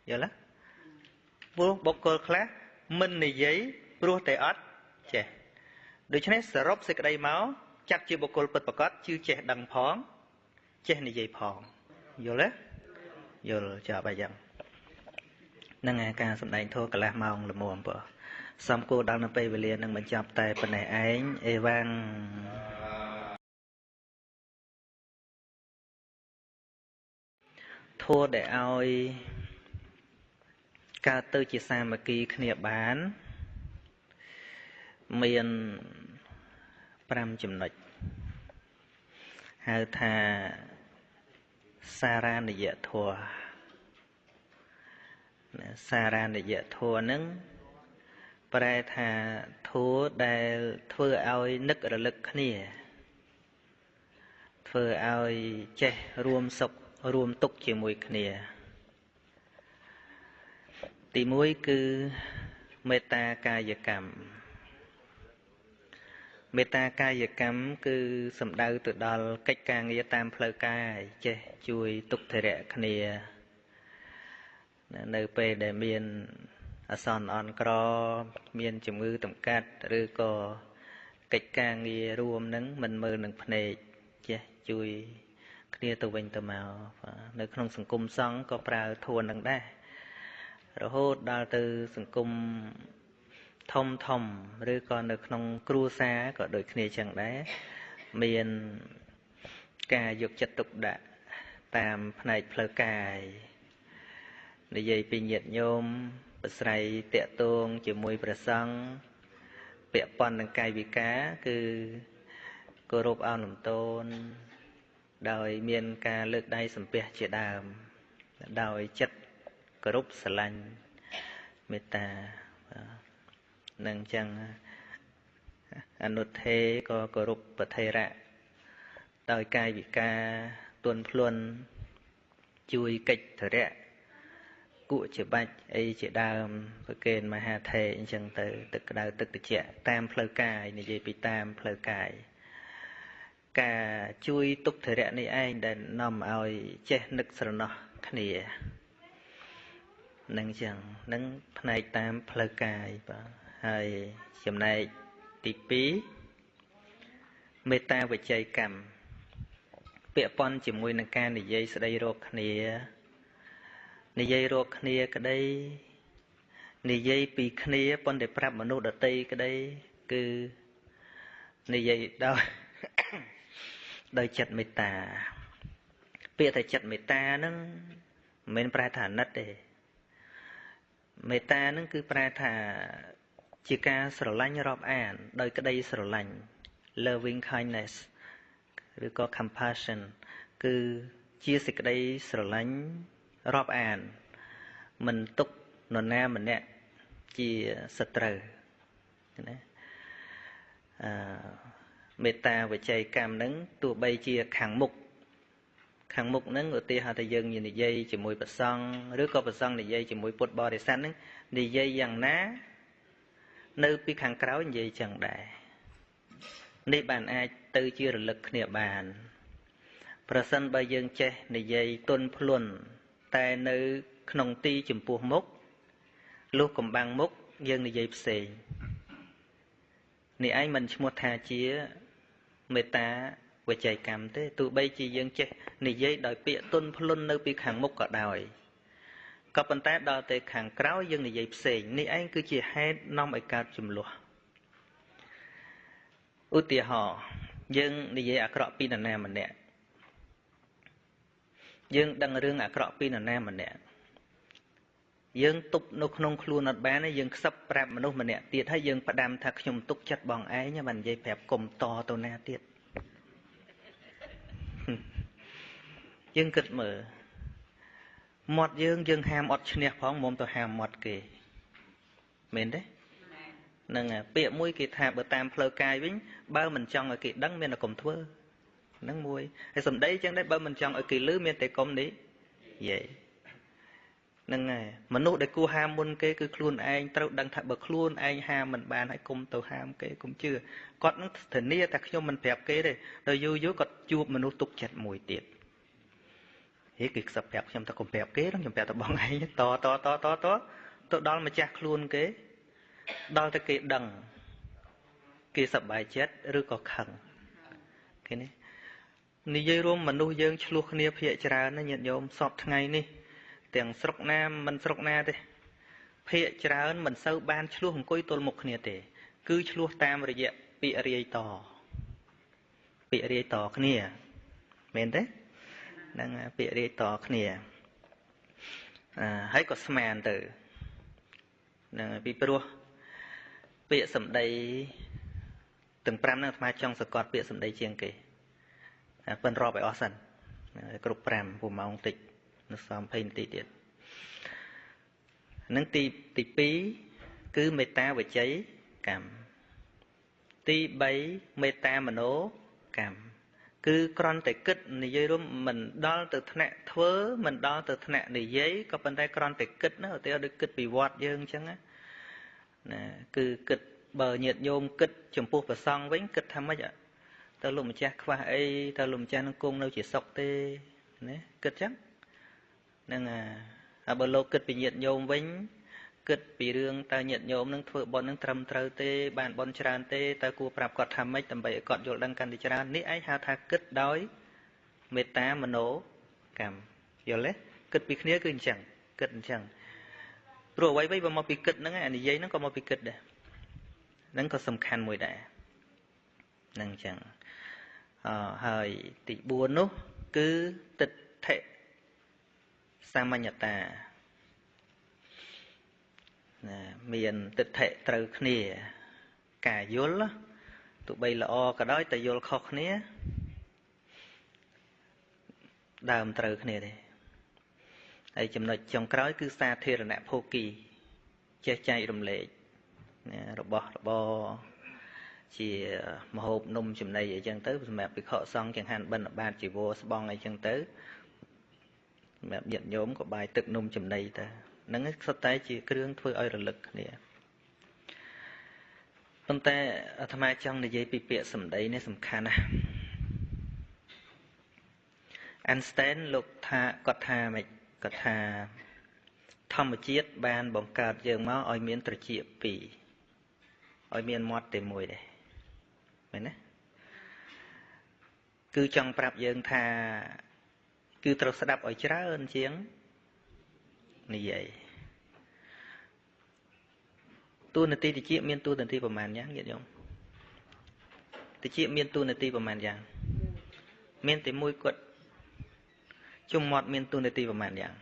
យល់ទេព្រោះបុគ្គលខ្លះមិននិយាយព្រោះតែអត់ចេះដូច្នេះសរុបសេចក្តីមកចាត់ជាបុគ្គលពិតប្រាកដជឿចេះដឹងផងចេះនិយាយផងយល់ទេយល់ចាប់អីយ៉ាងហ្នឹងឯងការសម្ដែងធម៌កន្លះម៉ោងល្មមបើសំគួរដល់នៅពេលវេលានឹងបញ្ចប់តែប៉ុណ្ណេះឯងអេវ៉ាំងធម៌ដែលឲ្យកើតទៅជាសាមគ្គីគ្នាបានមាន5ចំណុចហៅថាសារនិយធម៌សារនិយធម៌នឹងប្រែថាធម៌ដែលធ្វើឲ្យនឹករលឹកគ្នាធ្វើឲ្យចេះរួមសុខរួមទុក្ខជាមួយគ្នាទី1គឺមេត្តាកាយកម្មមេត្តាកាយកម្មគឺសំដៅទៅដល់កិច្ចការងារតាមផ្លូវកាយចេះជួយទុក្ខធរៈគ្នានៅពេលដែលមានអាសន្នអន់ក្រមានជំងឺតម្កាត់ឬក៏កិច្ចការងាររួមនឹងមិនមើលនឹងភ្នែកចេះជួយគ្នាទៅវិញទៅមកនៅក្នុងសង្គមសង្ឃក៏ប្រើធម៌នឹងដែររហូតដល់ទៅសង្គមធំធំឬក៏នៅក្នុងគ្រួសារក៏ដូចគ្នាចឹងដែរមានការយកចិត្តទុកដាក់តាមផ្នែកផ្លូវកាយនិយាយពីញាតិញោមប្រស្រ័យតាក់ទងជាមួយព្រះសង្ឃពាក់ព័ន្ធនឹងកាយវិការគឺគោរពអោនលំទោនដោយមានការលើកដៃសំពះជាដើមដោយចិត្តគោរពស្រឡាញ់មេត្តានឹងចឹងអនុថេក៏គោរពប្រថេរៈដោយកាយវិការទន់ភ្លន់ជួយកិច្ចធរៈគក់ជាបាច់អីជាដើមប្រគេនមហាថេអញ្ចឹងទៅទឹកក្តៅទឹកត្រជាក់តាមផ្លូវកាយនិយាយពីតាមផ្លូវកាយការជួយទុក្ខធរៈនេះឯងដែលនាំឲ្យចេះនឹកស្រណោះគ្នានឹងចឹងនឹងផ្នែកតាមផ្លូវកាយបាទហើយចំណែកទី2មេត្តាវិជ័យកម្មពាក់ព័ន្ធជាមួយនឹងការនិយាយស្ដីរកគ្នានិយាយរកគ្នាក្តីនិយាយពីគ្នាប៉ុន្តែប្រាប់មនុស្សដទៃក្តីគឺនិយាយដោយចិត្តមេត្តាពាក្យថាចិត្តមេត្តាហ្នឹងមិនមែនប្រែថាអាណិតទេមេត្តាហ្នឹងគឺប្រែថាជាការស្រឡាញ់រាប់អានដោយក្តីស្រឡាញ់ loving kindness ឬក៏ compassion គឺជាសេចក្តីស្រឡាញ់រាប់អានមិនទុកនរណាម្នាក់ជាសត្រូវណាអឺមេត្តាវិជ័យកម្មហ្នឹងទោះបីជាខាងមុខហ្នឹងឧទាហរណ៍ថាយើងនិយាយជាមួយព្រះសង្ឃឬក៏ព្រះសង្ឃនិយាយជាមួយពុទ្ធបរិស័ទហ្នឹងនិយាយយ៉ាងណានៅពីខាងក្រោយនិយាយចឹងដែរនេះបានអាចទៅជារលឹកគ្នាបានប្រសិនបើយើងចេះនិយាយទន់ភ្លន់តែនៅក្នុងទីចំពោះមុខលុះកំបាំងមុខយើងនិយាយផ្សេងនេះឯងមិនឈ្មោះថាជាមេត្តាវិជ័យកម្មទេទោះបីជាយើងចេះនិយាយដោយពាក្យទន់ភ្លន់នៅពីខាងមុខក៏ដោយក៏ប៉ុន្តែដល់ទៅខាងក្រោយយើងនិយាយផ្សេងនេះឯងគឺជាហេតុនាំឲ្យកើតជម្លោះឧទាហរណ៍យើងនិយាយអាក្រក់ពីនរណាម្នាក់យើងដឹងរឿងអាក្រក់ពីនរណាម្នាក់យើងទប់នៅក្នុងខ្លួនអត់បានទេយើងខ្សឹបប្រាប់មនុស្សម្នាក់ទៀតហើយយើងផ្ដាំថាខ្ញុំទុកចិត្តបងឯងបាននិយាយប្រាប់កុំតទៅណាទៀតយើងគិតមើលមាត់យើងយើងហាមអត់ឈ្នះផងមុំទៅហាមមាត់គេមែនទេហ្នឹងពាក្យមួយគេថាបើតាមផ្លូវកាយវិញបើមិនចង់ឲ្យគេដឹងមានតែកុំធ្វើហ្នឹងមួយហើយសម្ដីចឹងដែរបើមិនចង់ឲ្យគេលឺមានតែកុំនេះយាយហ្នឹងហើយមនុស្សដែលគួរហាមមុនគេគឺខ្លួនឯងត្រូវដឹងថាបើខ្លួនឯងហាមមិនបានហើយកុំទៅហាមគេកុំជឿគាត់នឹងធានាថាខ្ញុំមិនប្រាប់គេទេដល់យូរយូរគាត់ជួបមនុស្សទុកចិត្តមួយទៀត ហេគេខ្សឹបប្រាប់ខ្ញុំតែកុំប្រាប់គេខ្ញុំប្រាប់តែបងឯងតតតតតទៅដល់ម្ចាស់ខ្លួនគេដល់តែគេដឹងគេសប្បាយចិត្តឬក៏ខឹងគេនេះនិយាយរួមមនុស្សយើងឆ្លោះគ្នាភាកច្រើនណាញាតិញោមសពថ្ងៃនេះទាំងស្រុកណាមិនស្រុកណាទេភាកច្រើនមិនសូវបានឆ្លោះអង្គុយទល់មុខគ្នាទេគឺឆ្លោះតាមរយៈពាក្យរាយតពាក្យរាយតគ្នាមែនទេហ្នឹងពាក្យរាយតគ្នាហើយក៏ស្មានទៅហ្នឹងពីព្រោះពាក្យសម្ដីទាំង5ហ្នឹងអាត្មាចង់សង្កត់ពាក្យសម្ដីជាងគេប៉ិនរាប់ឲ្យអស់សិនគ្រប់5 6ម៉ោងតិចនៅសល់20នាទីទៀតហ្នឹងទី2គឺមេត្តាវិជ័យកម្មទី3មេត្តាមโนកម្មគឺគ្រាន់តែគិតនិយាយរួមមិនដល់ទៅថ្នាក់ធ្វើមិនដល់ទៅថ្នាក់និយាយក៏ប៉ុន្តែគ្រាន់តែគិតណាឧទាហរណ៍ដូចគិតពីវត្តយើងអញ្ចឹងណាគឺគិតបើញាតិញោមគិតចំពោះព្រះសង្ឃវិញគិតថាម៉េចតើលោកម្ចាស់ខ្វះអីតើលោកម្ចាស់នឹងគង់នៅជាសុខទេណាគិតចឹងហ្នឹងហើយបើលោកគិតពីញាតិញោមវិញគិតពីរឿងតើញាតិញោមនឹងធ្វើបុណ្យនឹងត្រឹមត្រូវទេបានបុណ្យច្រើនទេតើគួរប្រាប់គាត់ថាម៉េចដើម្បីឲ្យគាត់យល់ដឹងកាន់តែច្រើននេះឯងហៅថាគិតដោយមេត្តាមโนកម្មយល់ទេគិតពីគ្នាគឺអញ្ចឹងគិតអញ្ចឹងព្រោះអ្វីៗបើមកពីគិតហ្នឹងអានិយាយហ្នឹងក៏មកពីគិតដែរហ្នឹងក៏សំខាន់មួយដែរហ្នឹងអញ្ចឹងហើយទី4នោះគឺទិដ្ឋិសាមញ្ញតាណាមានទិដ្ឋិត្រូវគ្នាការយល់ទោះបីល្អក៏ដោយតែយល់ខុសគ្នាដើមត្រូវគ្នាទេហើយចំណុចចុងក្រោយគឺសាធារណភោគីចេះចែករំលែកណារបស់របរជាមហូបនំចំណីអីចឹងទៅសម្រាប់ភិក្ខុសង្ឃចង្ហាន់បិណ្ឌបាតជីវរស្បង់អីចឹងទៅសម្រាប់ញាតិញោមក៏បាយទឹកនំចំណីទៅហ្នឹងសុទ្ធតែជាគ្រឿងធ្វើឲ្យរលឹកគ្នាប៉ុន្តែអាត្មាចង់និយាយពីពាក្យសម្ដីនេះសំខាន់ណាស់អានស្តែនលោកថាគាត់ថាម៉េចគាត់ថាធម្មជាតិបានបង្កើតយើងមកឲ្យមានត្រចៀកពីរឲ្យមានមាត់តែមួយដែរមែនទេគឺចង់ប្រាប់យើងថាគឺត្រូវស្ដាប់ឲ្យច្រើនជាងនិយាយតួនាទីតិចមានតួនាទីប្រមាណយ៉ាងញាតិញោមតិចមានតួនាទីប្រមាណយ៉ាងមានតែមួយគាត់ជុំមាត់មានតួនាទីប្រមាណយ៉ាង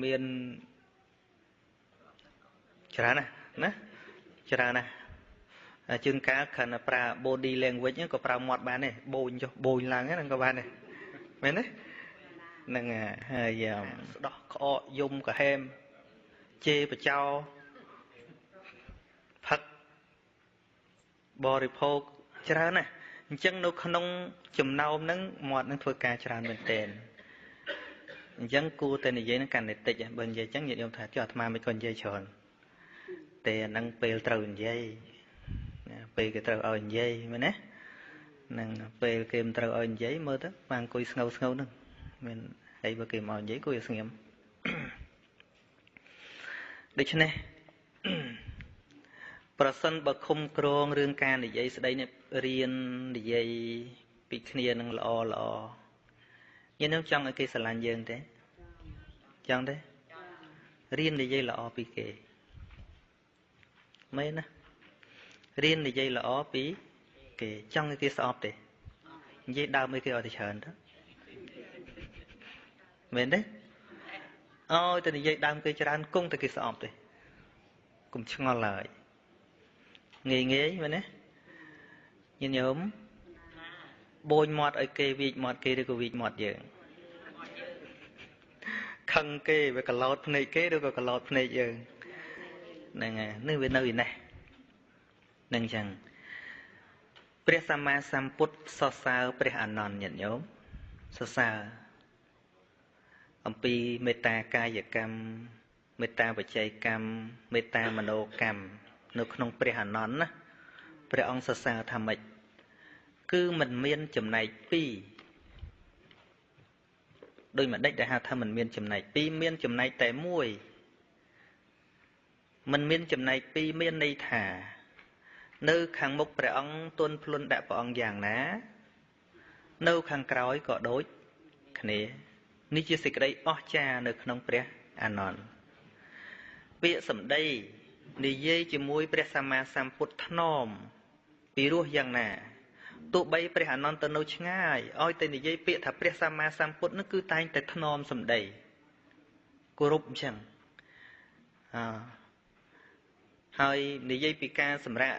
មានច្រើនណាស់ណាច្រើនណាស់ជើងកាលគ្រាន់តែប្រើ body language ក៏ប្រើមាត់បានដែរបូញចុះបូញឡើងហ្នឹងក៏បានដែរមែនទេហ្នឹងហើយស្ដោះក្អកយំកាហែមជេរបចោផឹកបរិភោគច្រើនណាស់អញ្ចឹងនៅក្នុងចំណោមហ្នឹងមាត់នឹងធ្វើការច្រើនមែនទែនអញ្ចឹងគួរតែនិយាយនឹងកាន់តែតិចបើនិយាយអញ្ចឹងញាតិញោមថាចុះអាត្មាមិនក៏និយាយច្រើនតែអាហ្នឹងពេលត្រូវនិយាយណាពេលគេត្រូវឲ្យនិយាយមែនទេហ្នឹងពេលគេមិនត្រូវឲ្យនិយាយមើលទៅបានអង្គុយស្ងៅស្ងៅហ្នឹងមានហើយបើគេមកនិយាយគួរឲ្យស្ងៀមដូច្នេះប្រសិនបើឃុំក្រងរឿងការនិយាយស្ដីនេះរៀននិយាយពីគ្នានឹងល្អល្អញាតិញោមចង់ឲ្យគេស្រឡាញ់យើងទេចង់ទេរៀននិយាយល្អពីគេមែនណារៀននិយាយល្អពីគេចង់ឲ្យគេស្អប់ទេនិយាយដើមឲ្យគេឲ្យតែច្រើនទៅមែនទេឲ្យតែនិយាយដើមគេច្រើនគង់តែគេស្អប់ទេកុំឆ្ងល់ឡើយងាយងាយមែនទេញាតិញោមបូញមាត់ឲ្យគេវីកមាត់គេឬក៏វីកមាត់យើងខឹងគេវាកឡោតភ្នែកគេឬក៏កឡោតភ្នែកយើងហ្នឹងហើយនេះវានៅឯនេះនឹងអញ្ចឹងព្រះសម្មាសម្ពុទ្ធសរសើរព្រះអានន្ទញាតិញោមសរសើរអំពីមេត្តាកាយកម្មមេត្តាវិច័យកម្មមេត្តាមโนកម្មនៅក្នុងព្រះអានន្ទណាព្រះអង្គសរសើរថាម៉េច គឺមិនមានចំណែកពីរដោយម្ដេចដែលហៅថាមិនមានចំណែកពីរមានចំណែកតែមួយមិនមានចំណែកពីរមានន័យថានៅខាងមុខព្រះអង្គទន់ភ្លន់ដាក់ព្រះអង្គយ៉ាងណានៅខាងក្រោយក៏ដូចគ្នានេះជាសេចក្តីអស្ចារ្យនៅក្នុងព្រះអានន្ទពាក្យសម្ដីនិយាយជាមួយព្រះសម្មាសម្ពុទ្ធថ្នមពីរោះយ៉ាងណាទោះបីព្រះអានន្ទទៅនៅឆ្ងាយឲ្យតែនិយាយពាក្យថាព្រះសម្មាសម្ពុទ្ធនោះគឺតែងតែថ្នមសម្ដីគោរពអញ្ចឹងអហើយនិយាយពីការសម្រាក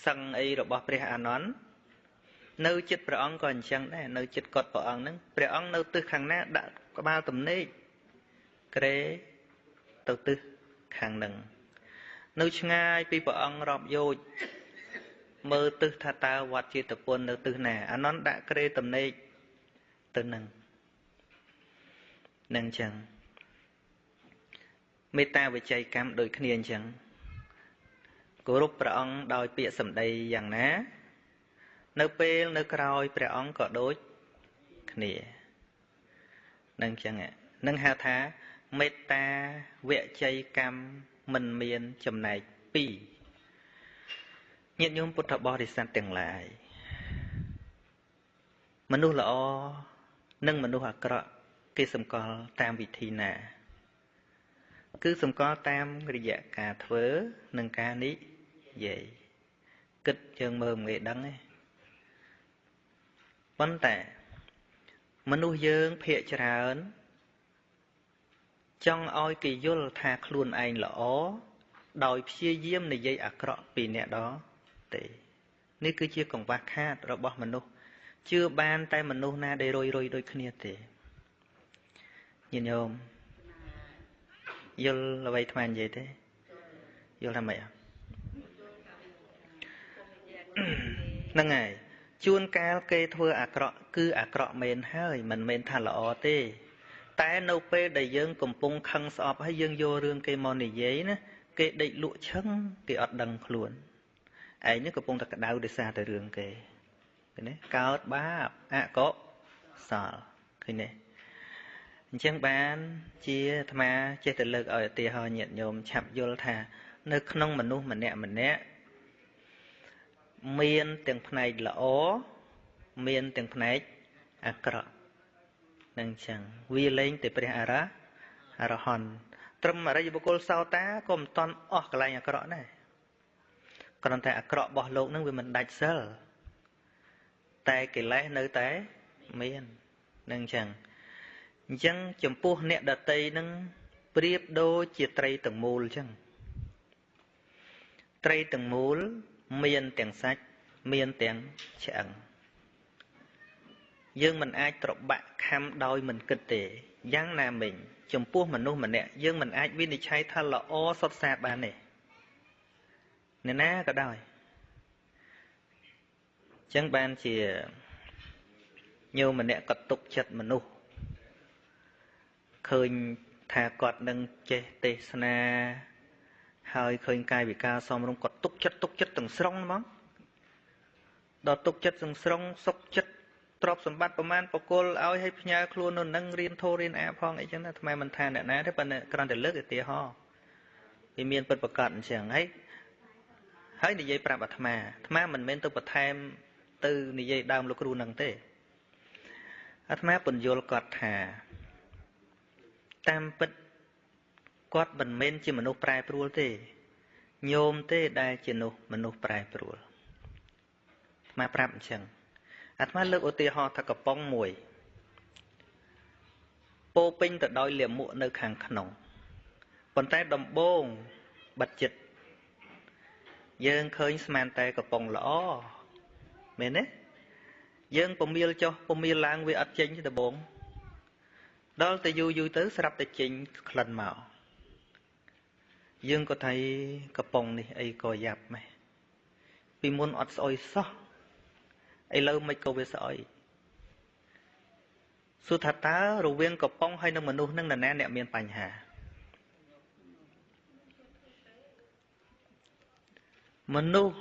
សឹងអីរបស់ព្រះអានន្ទនៅចិត្តព្រះអង្គក៏អញ្ចឹងដែរនៅចិត្តកត់ព្រះអង្គហ្នឹងព្រះអង្គនៅទិសខាងណាដាក់ក្បាលទំនេកក្រេទៅទិសខាងហ្នឹងនៅឆ្ងាយពីព្រះអង្គរាប់យោជមើលទិសថាតើវត្តចេតពុននៅទិសណាអានន្ទដាក់ក្រេទំនេកទៅនឹងនឹងអញ្ចឹងមេត្តាវិច័យកម្មដូចគ្នាអញ្ចឹងគោរពព្រះអង្គដោយពាក្យសម្ដីយ៉ាងណានៅពេលនៅក្រោយព្រះអង្គក៏ដូចគ្នានឹងអញ្ចឹងនឹងហៅថាមេត្តាវិច័យកម្មមិនមានចំណែកពីរញាតិញោមពុទ្ធបរិស័ទទាំងឡាយមនុស្សល្អនិងមនុស្សអាក្រក់គេសម្គាល់តាមវិធីណាគឺសម្គាល់តាមរយៈការធ្វើនិងការនិយាយគិតយើងមើលមិនងាយដឹងទេប៉ុន្តែមនុស្សយើងភាគច្រើនចង់ឲ្យគេយល់ថាខ្លួនឯងល្អដោយព្យាយាមនិយាយអាក្រក់ពីអ្នកដទៃនេះគឺជាកង្វះខាតរបស់មនុស្សជឿបានតែមនុស្សណាដែលរុយរុយដូចគ្នាទេញាតិញោមយល់អ្វីអាត្មានិយាយទេយល់ថាម៉េចហ្នឹងហើយជួនកាលគេធ្វើអាក្រក់គឺអាក្រក់មែនហើយមិនមែនថាល្អទេតែនៅពេលដែលយើងកំពុងខឹងស្អប់ហើយយើងយករឿងគេមកនិយាយណាគេដេកលក់ឈឹងគេអត់ដឹងខ្លួនឯងនេះកំពុងតែក្តៅដោយសារតែរឿងគេឃើញទេកើតបាបអកុសលឃើញទេអញ្ចឹងបានជាអាត្មាចេះតែលើកឲ្យឧទាហរណ៍ញាតិញោមឆាប់យល់ថានៅក្នុងមនុស្សម្នាក់ម្នាក់មានទាំងផ្នែកល្អមានទាំងផ្នែកអាក្រក់នឹងអញ្ចឹងវាលែងតែព្រះអរហន្តត្រឹមអរិយបុគ្គលសោតាក៏មិនតន់អស់កន្លែងអាក្រក់ដែរគ្រាន់តែអាក្រក់របស់លោកនឹងវាមិនដាច់សិលតែកិលេសនៅតែមាននឹងអញ្ចឹងអញ្ចឹងចំពោះអ្នកដតីនឹងប្រៀបដូចជាត្រីទាំងមូលអញ្ចឹងត្រីទាំងមូលមានទាំងសាច់មានទាំងឆ្អឹងយើងមិនអាចត្របាក់ខំដោយមិនគិតទេយ៉ាងណាមិញចំពោះមនុស្សម្នាក់យើងមិនអាចវិនិច្ឆ័យថាល្អសុទ្ធសាធបានទេអ្នកណាក៏ដោយអញ្ចឹងបានជាញោមម្នាក់ក៏ទុកចិត្តមនុស្សឃើញថាគាត់នឹងចេះទេសនាហើយឃើញកាយវិការសមរម្យគាត់ទុកចិត្តទុកចិត្តទាំងស្រុងហ្មងដល់ទុកចិត្តទាំងស្រុងសុខចិត្តទ្រព្យសម្បត្តិប្រមាណបកគលឲ្យឲ្យផ្ញើខ្លួននៅនឹងរៀនធូររៀនអាផងអីចឹងណាអាត្មាមិនថាអ្នកណាទេប៉ុន្តែគ្រាន់តែលើកឧទាហរណ៍វាមានពិតប្រកបអញ្ចឹងហើយហើយនិយាយប្រាប់អាត្មាអាត្មាមិនមែនទៅបន្ថែមទៅនិយាយដើមលោកគ្រូនឹងទេអាត្មាពន្យល់គាត់ថាតាមពិតគាត់មិនមែនជាមនុស្សប្រែប្រួលទេញោមទេដែលជានោះមនុស្សប្រែប្រួលអាត្មាប្រាប់អញ្ចឹងអាត្មាលើកឧទាហរណ៍ថាកំប៉ុងមួយពោពេញទៅដោយលាមកនៅខាងក្នុងប៉ុន្តែដំបូងបិទចិត្តយើងឃើញស្មានតែកំប៉ុងល្អមែនទេយើងពមៀលចុះពមៀលឡើងវាអត់ចេញទេដំបូងដល់តែយូរយូរទៅស្រាប់តែចេញក្លិនមកយើងក៏ថាកំប៉ុងនេះអីក៏យ៉ាប់ម៉េះពីមុនអត់ស្អុយសោះឥឡូវមិនក៏វាស្អុយសួរថាតើរវាងកំប៉ុងហើយនឹងមនុស្សនឹងនរណាអ្នកមានបញ្ហាមនុស្ស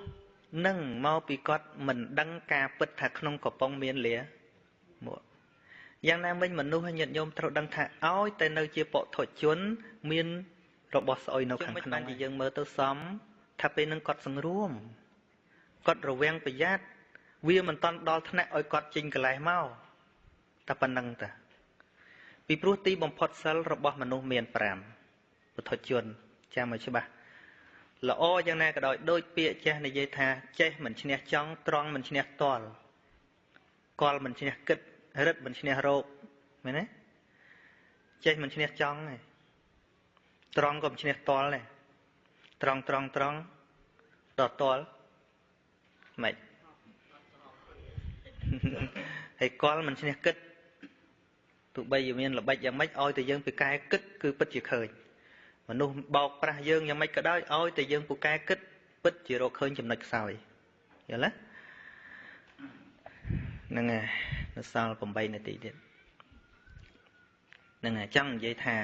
នឹងមកពីគាត់មិនដឹងការពិតថាក្នុងកំប៉ុងមានលាមកយ៉ាងណាមិញមនុស្សញាតិញោមត្រូវដឹងថាឲ្យតែនៅជាបុថុជនមានរបស់ស្អុយនៅខាងក្នុងជាយើងមើលទៅសមថាពេលនឹងគាត់សង្រួមគាត់រវាងប្រយ័ត្នវាមិនតន់ដល់ថ្នាក់ឲ្យគាត់ចេញកលេសមកតែប៉ុណ្្នឹងតាពីព្រោះទីបំផុតសិលរបស់មនុស្សមាន5បុថុជនចាំឲ្យច្បាស់ល្អយ៉ាងណាក៏ដោយដូចពាក្យចេះនិយាយថាចេះមិនឈ្នះចង់ត្រង់មិនឈ្នះតល់កលមិនឈ្នះគិតរិទ្ធមិនឈ្នះរោគមែនទេចេះមិនឈ្នះចង់ទេត្រង់ក៏មិនឈ្នះតល់ដែរត្រង់ត្រង់ត្រង់ដល់តល់ម៉េចហើយកលមិនឈ្នះគិតទោះបីជាមានល្បិចយ៉ាងម៉េចឲ្យតែយើងពូកែគិតគឺពិតជាឃើញមនុស្សបោកប្រាស់យើងយ៉ាងម៉េចក៏ដោយឲ្យតែយើងពូកែគិតពិតជារកឃើញចំណុចខ្សោយយល់ទេហ្នឹងហើយនៅសល់8នាទីទៀតហ្នឹងហើយចង់និយាយថា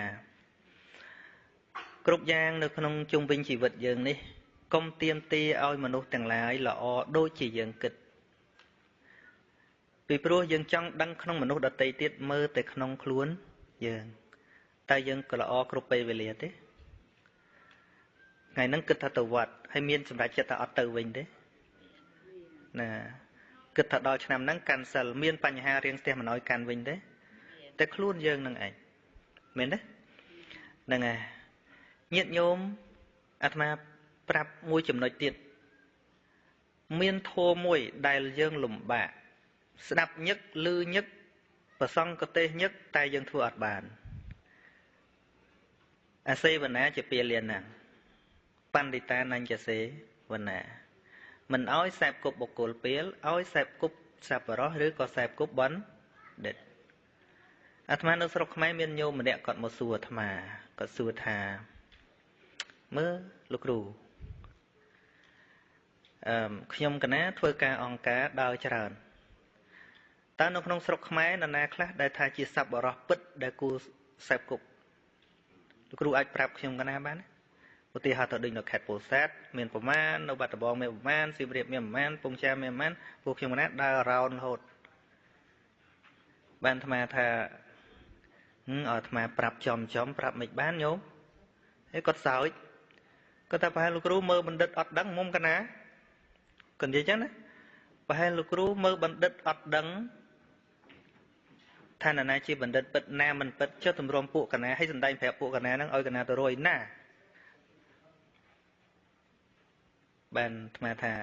គ្រប់យ៉ាងនៅក្នុងជុំវិញជីវិតយើងនេះកុំទាមទារឲ្យមនុស្សទាំងឡាយល្អដូចជាយើងគិតពីព្រោះយើងចង់ដឹងក្នុងមនុស្សដទៃទៀតមើលតែក្នុងខ្លួនយើងតែយើងក៏ល្អគ្រប់ពេលវេលាទេថ្ងៃហ្នឹងគិតថាទៅវត្តហើយមានសម្រេចចិត្តថាអត់ទៅវិញទេណាគិតថាដល់ឆ្នាំហ្នឹងកាន់សិលមានបញ្ហារៀងស្ទះមិនអោយកាន់វិញទេតែខ្លួនយើងនឹងឯងមែនទេហ្នឹងហើយញាតិញោមអាត្មាប្រាប់មួយចំណុចទៀតមានធម៌មួយដែលយើងលំបាកស្ដាប់ញឹកឮញឹកប្រសងកទេសញឹកតែយើងធ្វើអត់បានអសេវនាជាពាលាណាបណ្ឌិតានញ្ញសេវនាមិនឲ្យសេពគប់បុគ្គលពាលឲ្យសេពគប់សប្បុរសឬក៏សេពគប់បណ្ឌិតអាត្មានៅស្រុកខ្មែរមានញោមម្នាក់គាត់មកសួរអាត្មាគាត់សួរថាមើលលោកគ្រូខ្ញុំកណាធ្វើការអង្គការដើរច្រើនតើនៅក្នុងស្រុកខ្មែរនរណាខ្លះដែលថាជាសប្បុរសពិតដែលគួរសេពគប់លោកគ្រូអាចប្រាប់ខ្ញុំកណាបានឧទាហរណ៍ទៅដូចនៅខេត្តពោធិ៍សាត់មានប្រមាណនៅបាត់ដំបងមានប្រមាណសៀមរាបមានប្រមាណពងចាមមានប្រមាណពួកខ្ញុំកណាដើររោនរហូតបានអាត្មាថាឲ្យអាត្មាប្រាប់ចំចំប្រាប់មិនបានញោមហើយគាត់សើចគាត់ថាប្រហែលលោកគ្រូមើលបណ្ឌិតអត់ដឹងមុំកណាគាត់និយាយចឹងណាប្រហែលលោកគ្រូមើលបណ្ឌិតអត់ដឹងថានរណាជាបណ្ឌិតពិតណាមិនពិតចុះទម្រាំពួកកណាឲ្យសំដែងប្រាប់ពួកកណាហ្នឹងឲ្យកណាទៅរយណាបានអាត្មាថា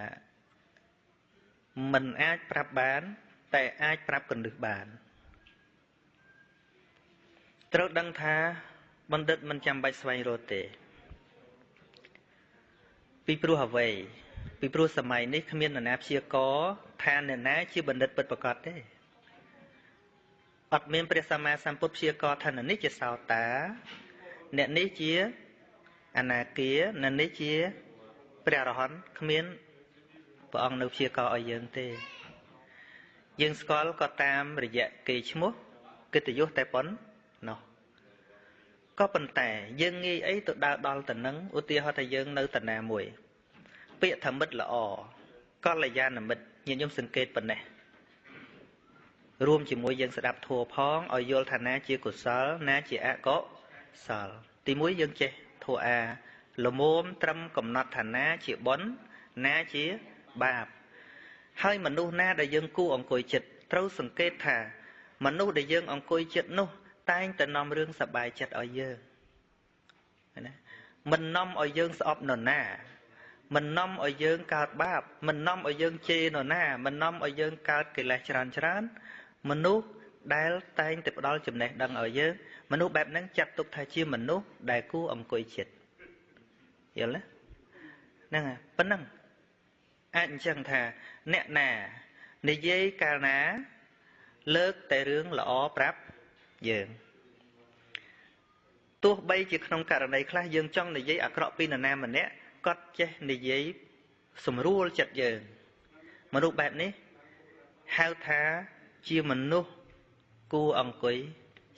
មិនអាចប្រាប់បានតែអាចប្រាប់កន្លឹះបានត្រូវដឹងថាបណ្ឌិតមិនចាំបាច់ស្វែងរកទេពីព្រោះអ្វីពីព្រោះសម័យនេះគ្មាននរណាព្យាករថានរណាជាបណ្ឌិតពិតប្រាកដទេអត់មានព្រះសម្មាសម្ពុទ្ធព្យាករថាអ្នកនេះជាសោតាអ្នកនេះជាអនាគាអ្នកនេះជាព្រះអរហន្តគ្មានព្រះអង្គនៅព្យាករឲ្យយើងទេយើងស្គាល់ក៏តាមរយៈគេឈ្មោះកិត្តិយសតែប៉ុណ្ណោះក៏ប៉ុន្តែយើងងាយអីទៅដើរដល់ទៅនឹងឧទាហរណ៍ថាយើងនៅតាណាមួយពាក្យថាមិត្តល្អកល្យាណមិត្តញាតិញោមសង្កេតប៉ុណ្ណេះរួមជាមួយយើងស្ដាប់ធម៌ផងឲ្យយល់ថាណាជាកុសលណាជាអកុសលទីមួយយើងចេះធម៌អាល្មមត្រឹមកំណត់ថាណាជាបុណ្យណាជាបាបហើយមនុស្សណាដែលយើងគួរអង្គុយចិត្តត្រូវសង្កេតថាមនុស្សដែលយើងអង្គុយចិត្តនោះតែងតែនាំរឿងសប្បាយចិត្តឲ្យយើងណាមិននាំឲ្យយើងស្អប់នរណាមិននាំឲ្យយើងកើតបាបមិននាំឲ្យយើងជេរនរណាមិននាំឲ្យយើងកើតកិលេសច្រើនច្រើនមនុស្សដែលតែងតែផ្ដល់ចំណេះដឹងឲ្យយើងមនុស្សបែបហ្នឹងចាត់ទុកថាជាមនុស្សដែលគួរអង្គុយចិត្តយល់ទេហ្នឹងហើយប៉ុណ្ណឹងអាចអញ្ចឹងថាអ្នកណានិយាយកាលណាលើកតែរឿងល្អប្រាប់យើងទោះបីជាក្នុងករណីខ្លះយើងចង់និយាយអាក្រក់ពីនរណាម្នាក់គាត់ចេះនិយាយសម្រួលចិត្តយើងមនុស្សបែបនេះហៅថាជាមនុស្សគួរអង្គុយ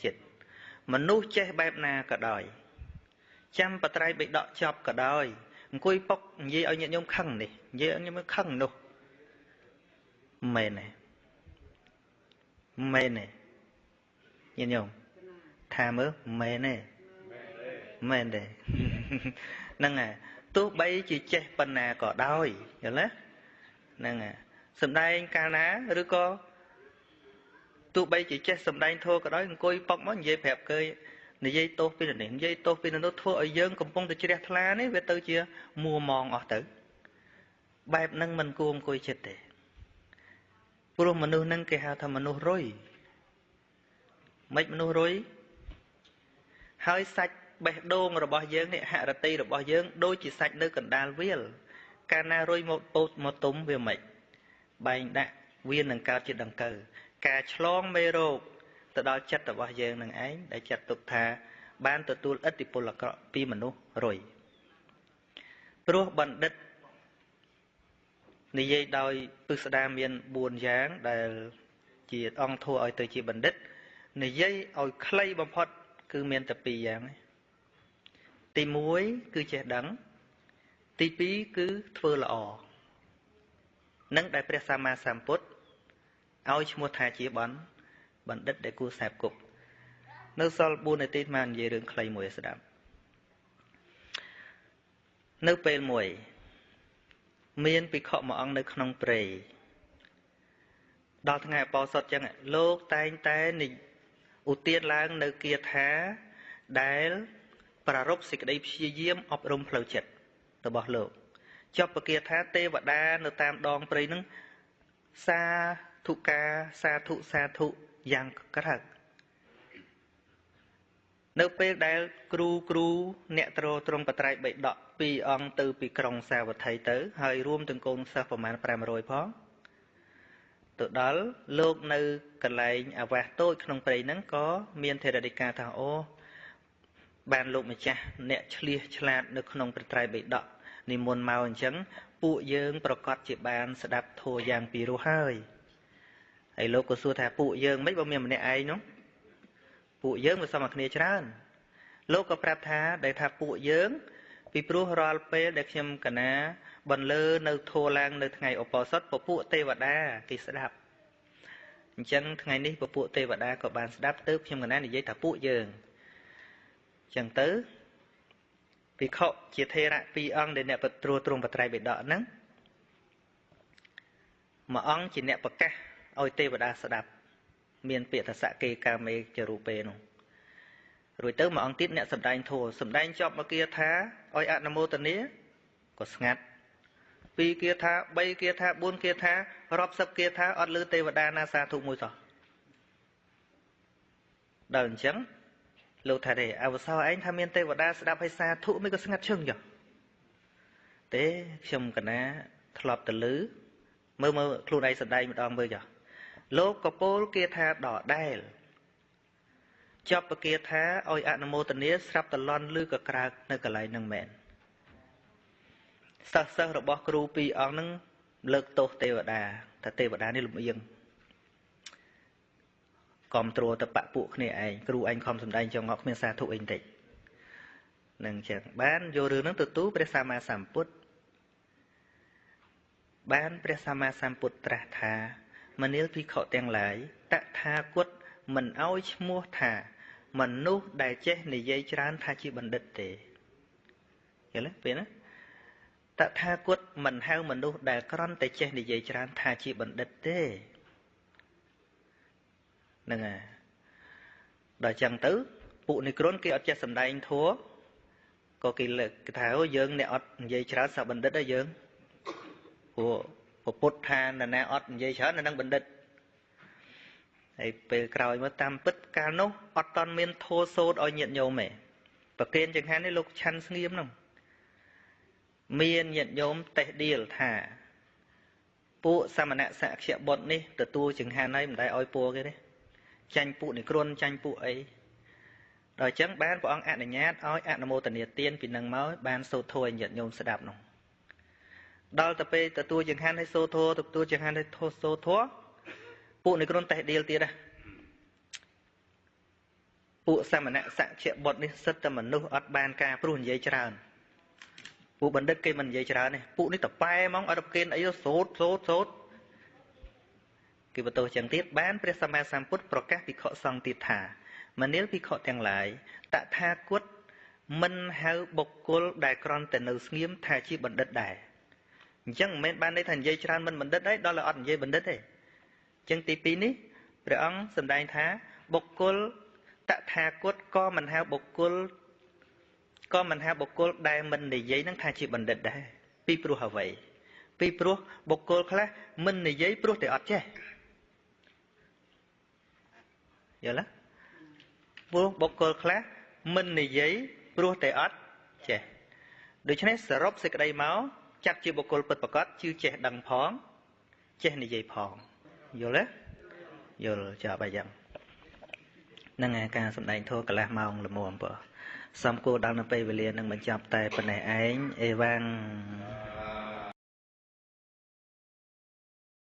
ចិត្តមនុស្សចេះបែបណាក៏ដោយចាំបត្រៃបិដកចប់ក៏ដោយ អង្គុយប៉ុកនិយាយឲ្យញាតិញោមខឹងនេះនិយាយឲ្យញាតិញោមខឹងនោះមែនទេមែនទេញាតិញោមថាមើលមែនទេមែនទេហ្នឹងហើយទោះបីជាចេះប៉ុណ្ណាក៏ដោយយល់ទេហ្នឹងហើយសំដែងកាលណាឬក៏ទោះបីជាចេះសំដែងធម៌ក៏ដោយអង្គុយប៉ុកមកនិយាយប្រាប់គេនិយាយទោសពីនេះនិយាយទោសពីនោះធ្វើឲ្យយើងកំពុងតែជ្រះថ្លានេះវាទៅជាមួម៉ងអស់ទៅបែបហ្នឹងមិនគួរអង្គុយចិត្តទេព្រោះមនុស្សហ្នឹងគេហៅថាមនុស្សរុយមិនមនុស្សរុយហើយសាច់បេះដូងរបស់យើងនេះហរតិរបស់យើងដូចជាសាច់នៅកណ្ដាលវាលកាលណារុយមកពោតមកទុំវាមិនបែងដាក់វានឹងកើតជាដង្កូវការឆ្លងមេរោគទៅដល់ចិត្តរបស់យើងនឹងឯងដែលចាត់ទុកថាបានទទួលឥទ្ធិពលអាក្រក់ពីមនុស្សរុយព្រោះបណ្ឌិតនិយាយដោយពិស្ដារមាន4យ៉ាងដែលជាអង្គធัวឲ្យទៅជាបណ្ឌិតនិយាយឲ្យខ្លីបំផុតគឺមានតែ2យ៉ាងទី1គឺចេះដឹងទី2គឺធ្វើល្អនឹងដែលព្រះសម្មាសម្ពុទ្ធឲ្យឈ្មោះថាជាបណ្ឌិតដែលគួរសេពគប់នៅសល់4នាទីមកនិយាយរឿងខ្លីមួយឲ្យស្ដាប់នៅពេលមួយមានភិក្ខុមួយអង្គនៅក្នុងព្រៃដល់ថ្ងៃអបោសុតចឹងលោកតែងតែឧទានឡើងនៅគាថាដែលប្រារព្ធសេចក្តីព្យាយាមអប់រំផ្លូវចិត្តរបស់លោកចប់ពគាថាទេវតានៅតាមដងព្រៃនឹងសាធុកាសាធុសាធុយ៉ាងក្រើកនៅពេលដែលគ្រូអ្នកទ្រទ្រង់បត្រៃបិដកពីរអង្គទៅពីក្រុងសាវត្ថីទៅហើយរួមទាំងកូនសិស្សប្រមាណ500ផងទៅដល់លោកនៅកន្លែងអាវាសតូចក្នុងព្រៃហ្នឹងក៏មានថេរដីកាថាអូបានលោកម្ចាស់អ្នកឆ្លៀសឆ្លាតនៅក្នុងព្រះត្រៃបិដកនិមន្តមកអញ្ចឹងពួកយើងប្រកាសជាបានស្ដាប់ធម៌យ៉ាងពីរោះហើយហើយលោកក៏សួរថាពួកយើងមិនបើមានម្នាក់ឯងនោះពួកយើងមិនសមគ្នាច្រើនលោកក៏ប្រាប់ថាដែលថាពួកយើងពីព្រោះរាល់ពេលដែលខ្ញុំកណាបន្លឺនៅធัวឡើងនៅថ្ងៃឧបោសថពពួកទេវតាគេស្ដាប់អញ្ចឹងថ្ងៃនេះពពួកទេវតាក៏បានស្ដាប់ទៅខ្ញុំកណានិយាយថាពួកយើងអញ្ចឹងទៅភិក្ខុជាថេរៈពីរអង្គដែលអ្នកបត្រួតត្រងបត្រៃបិដកហ្នឹងមួយអង្គជាអ្នកប្រកាសឲ្យទេវតាស្ដាប់មានពាក្យថាសកេកាមេចរូបេនោះរួចទៅមួយអង្គទៀតអ្នកសម្ដែងធម៌សម្ដែងចប់មកគាថាឲ្យអនុមោទនាក៏ស្ងាត់ពីរគាថា3គាថា4គាថារាប់សិបគាថាអត់ឮទេវតាណាសាធុមួយសោះដល់អញ្ចឹងលោកថាទេអវសោឯងថាមានទេវតាស្ដាប់ឲ្យសាធុមិនក៏ស្ងាត់ឈឹងចុះទេខ្ញុំកណាធ្លាប់ទៅឮមើលខ្លួនឯងសម្ដែងម្ដងមើលចុះលោកកពោលគាថាដដែលចប់ពគាថាឲ្យអនុមោទនាស្រាប់តលន់ឬក៏ក្រើកនៅកន្លែងហ្នឹងមែនសិស្សរបស់គ្រូពីរអង្គហ្នឹងលើកទោសទេវតាថាទេវតានេះលំអៀងកំត្រួតបពួកគ្នាឯងគ្រូឯងខំសំដែងចងក់គ្មានសាធុអីបន្តិចនឹងចឹងបានយករឿងហ្នឹងទៅទូព្រះសម្មាសម្ពុទ្ធបានព្រះសម្មាសម្ពុទ្ធត្រាស់ថាមនាលភិក្ខុទាំងឡាយតថាគតមិនឲ្យឈ្មោះថាមនុស្សដែលចេះនិយាយច្រើនថាជាបណ្ឌិតទេយល់ទេពេលណាតថាគតមិនហៅមនុស្សដែលគ្រាន់តែចេះនិយាយច្រើនថាជាបណ្ឌិតទេហ្នឹងហើយដល់ចឹងទៅពួកនិក្រុនគេអត់ចេះសំដែងធម៌ក៏គេលើកគេថាអូយើងអ្នកអត់និយាយច្រើនសបណ្ឌិតហើយយើងព្រោះពុទ្ធថានរណាអត់និយាយច្រើននៅនឹងបណ្ឌិតហើយពេលក្រោយមកតាមពិតកាលនោះអត់តន់មានធម៌សូត្រឲ្យញាតិញោមទេប្រគេនចង្ហាន់នេះលោកឆាន់ស្ងៀមនោះមានញាតិញោមតេះដៀលថាពួកសមណៈសក្យបុត្រនេះទទួលចង្ហាន់ហើយមិនដែលឲ្យពួកគេទេចាញ់ពួកនិក្រុនចាញ់ពួកអីដល់អញ្ចឹងបានព្រះអង្គអនុញ្ញាតឲ្យអនុមោទនាទានពីនឹងមកបានសូត្រធម៌ឲ្យញាតិញោមស្ដាប់នោះដល់ទៅពេលទទួលចង្ហាន់ឲ្យសូត្រធម៌ទទួលចង្ហាន់ឲ្យសូត្រធម៌ពួកនិក្រុនតេះដៀលទៀតណាពួកសមណៈសក្យបុត្រនេះសិតតែមនុស្សអត់បានការព្រោះនិយាយច្រើន ពួកបណ្ឌិតគេមិននិយាយច្រើនទេ ពួកនេះតប៉ែហ្មង អត់គេអី សូត្រសូត្រសូត្រ គេបន្ទោសចឹងទៀត។ បានព្រះសម្មាសម្ពុទ្ធប្រកាសភិក្ខុសង្ឃទៀតថា មនាលភិក្ខុទាំងឡាយ តថាគតមិនហៅបុគ្គលដែលគ្រាន់តែនៅស្ងៀមថាជាបណ្ឌិតដែរ។ អញ្ចឹងមិនមែនបានន័យថានិយាយច្រើនមិនបណ្ឌិតទេ ដល់តែអត់និយាយបណ្ឌិតទេ។ អញ្ចឹងទី2នេះ ព្រះអង្គសម្ដែងថា បុគ្គលតថាគតក៏មិនហៅបុគ្គល ក៏មិនហៅបុគ្គលដែលមិននិយាយនឹងថាជាបណ្ឌិតដែរ ពីព្រោះអ្វី? ពីព្រោះបុគ្គលខ្លះមិននិយាយព្រោះតែអត់ចេះ យល់ទេ? ព្រោះបុគ្គលខ្លះមិននិយាយព្រោះតែអត់ចេះ។ ដូច្នេះសរុបសេចក្តីមក ចាត់ជាបុគ្គលពិតប្រាកដ ជឿចេះដឹងផង ចេះនិយាយផង យល់ទេ? យល់ចាប់អីយ៉ាងហ្នឹងឯង។ ការសម្ដែងធម៌កន្លះម៉ោងល្មម បើសំគួរដល់នៅពេលវេលានឹងបញ្ចប់តែប៉ុណ្ណេះឯង។ អេវ៉ាំង។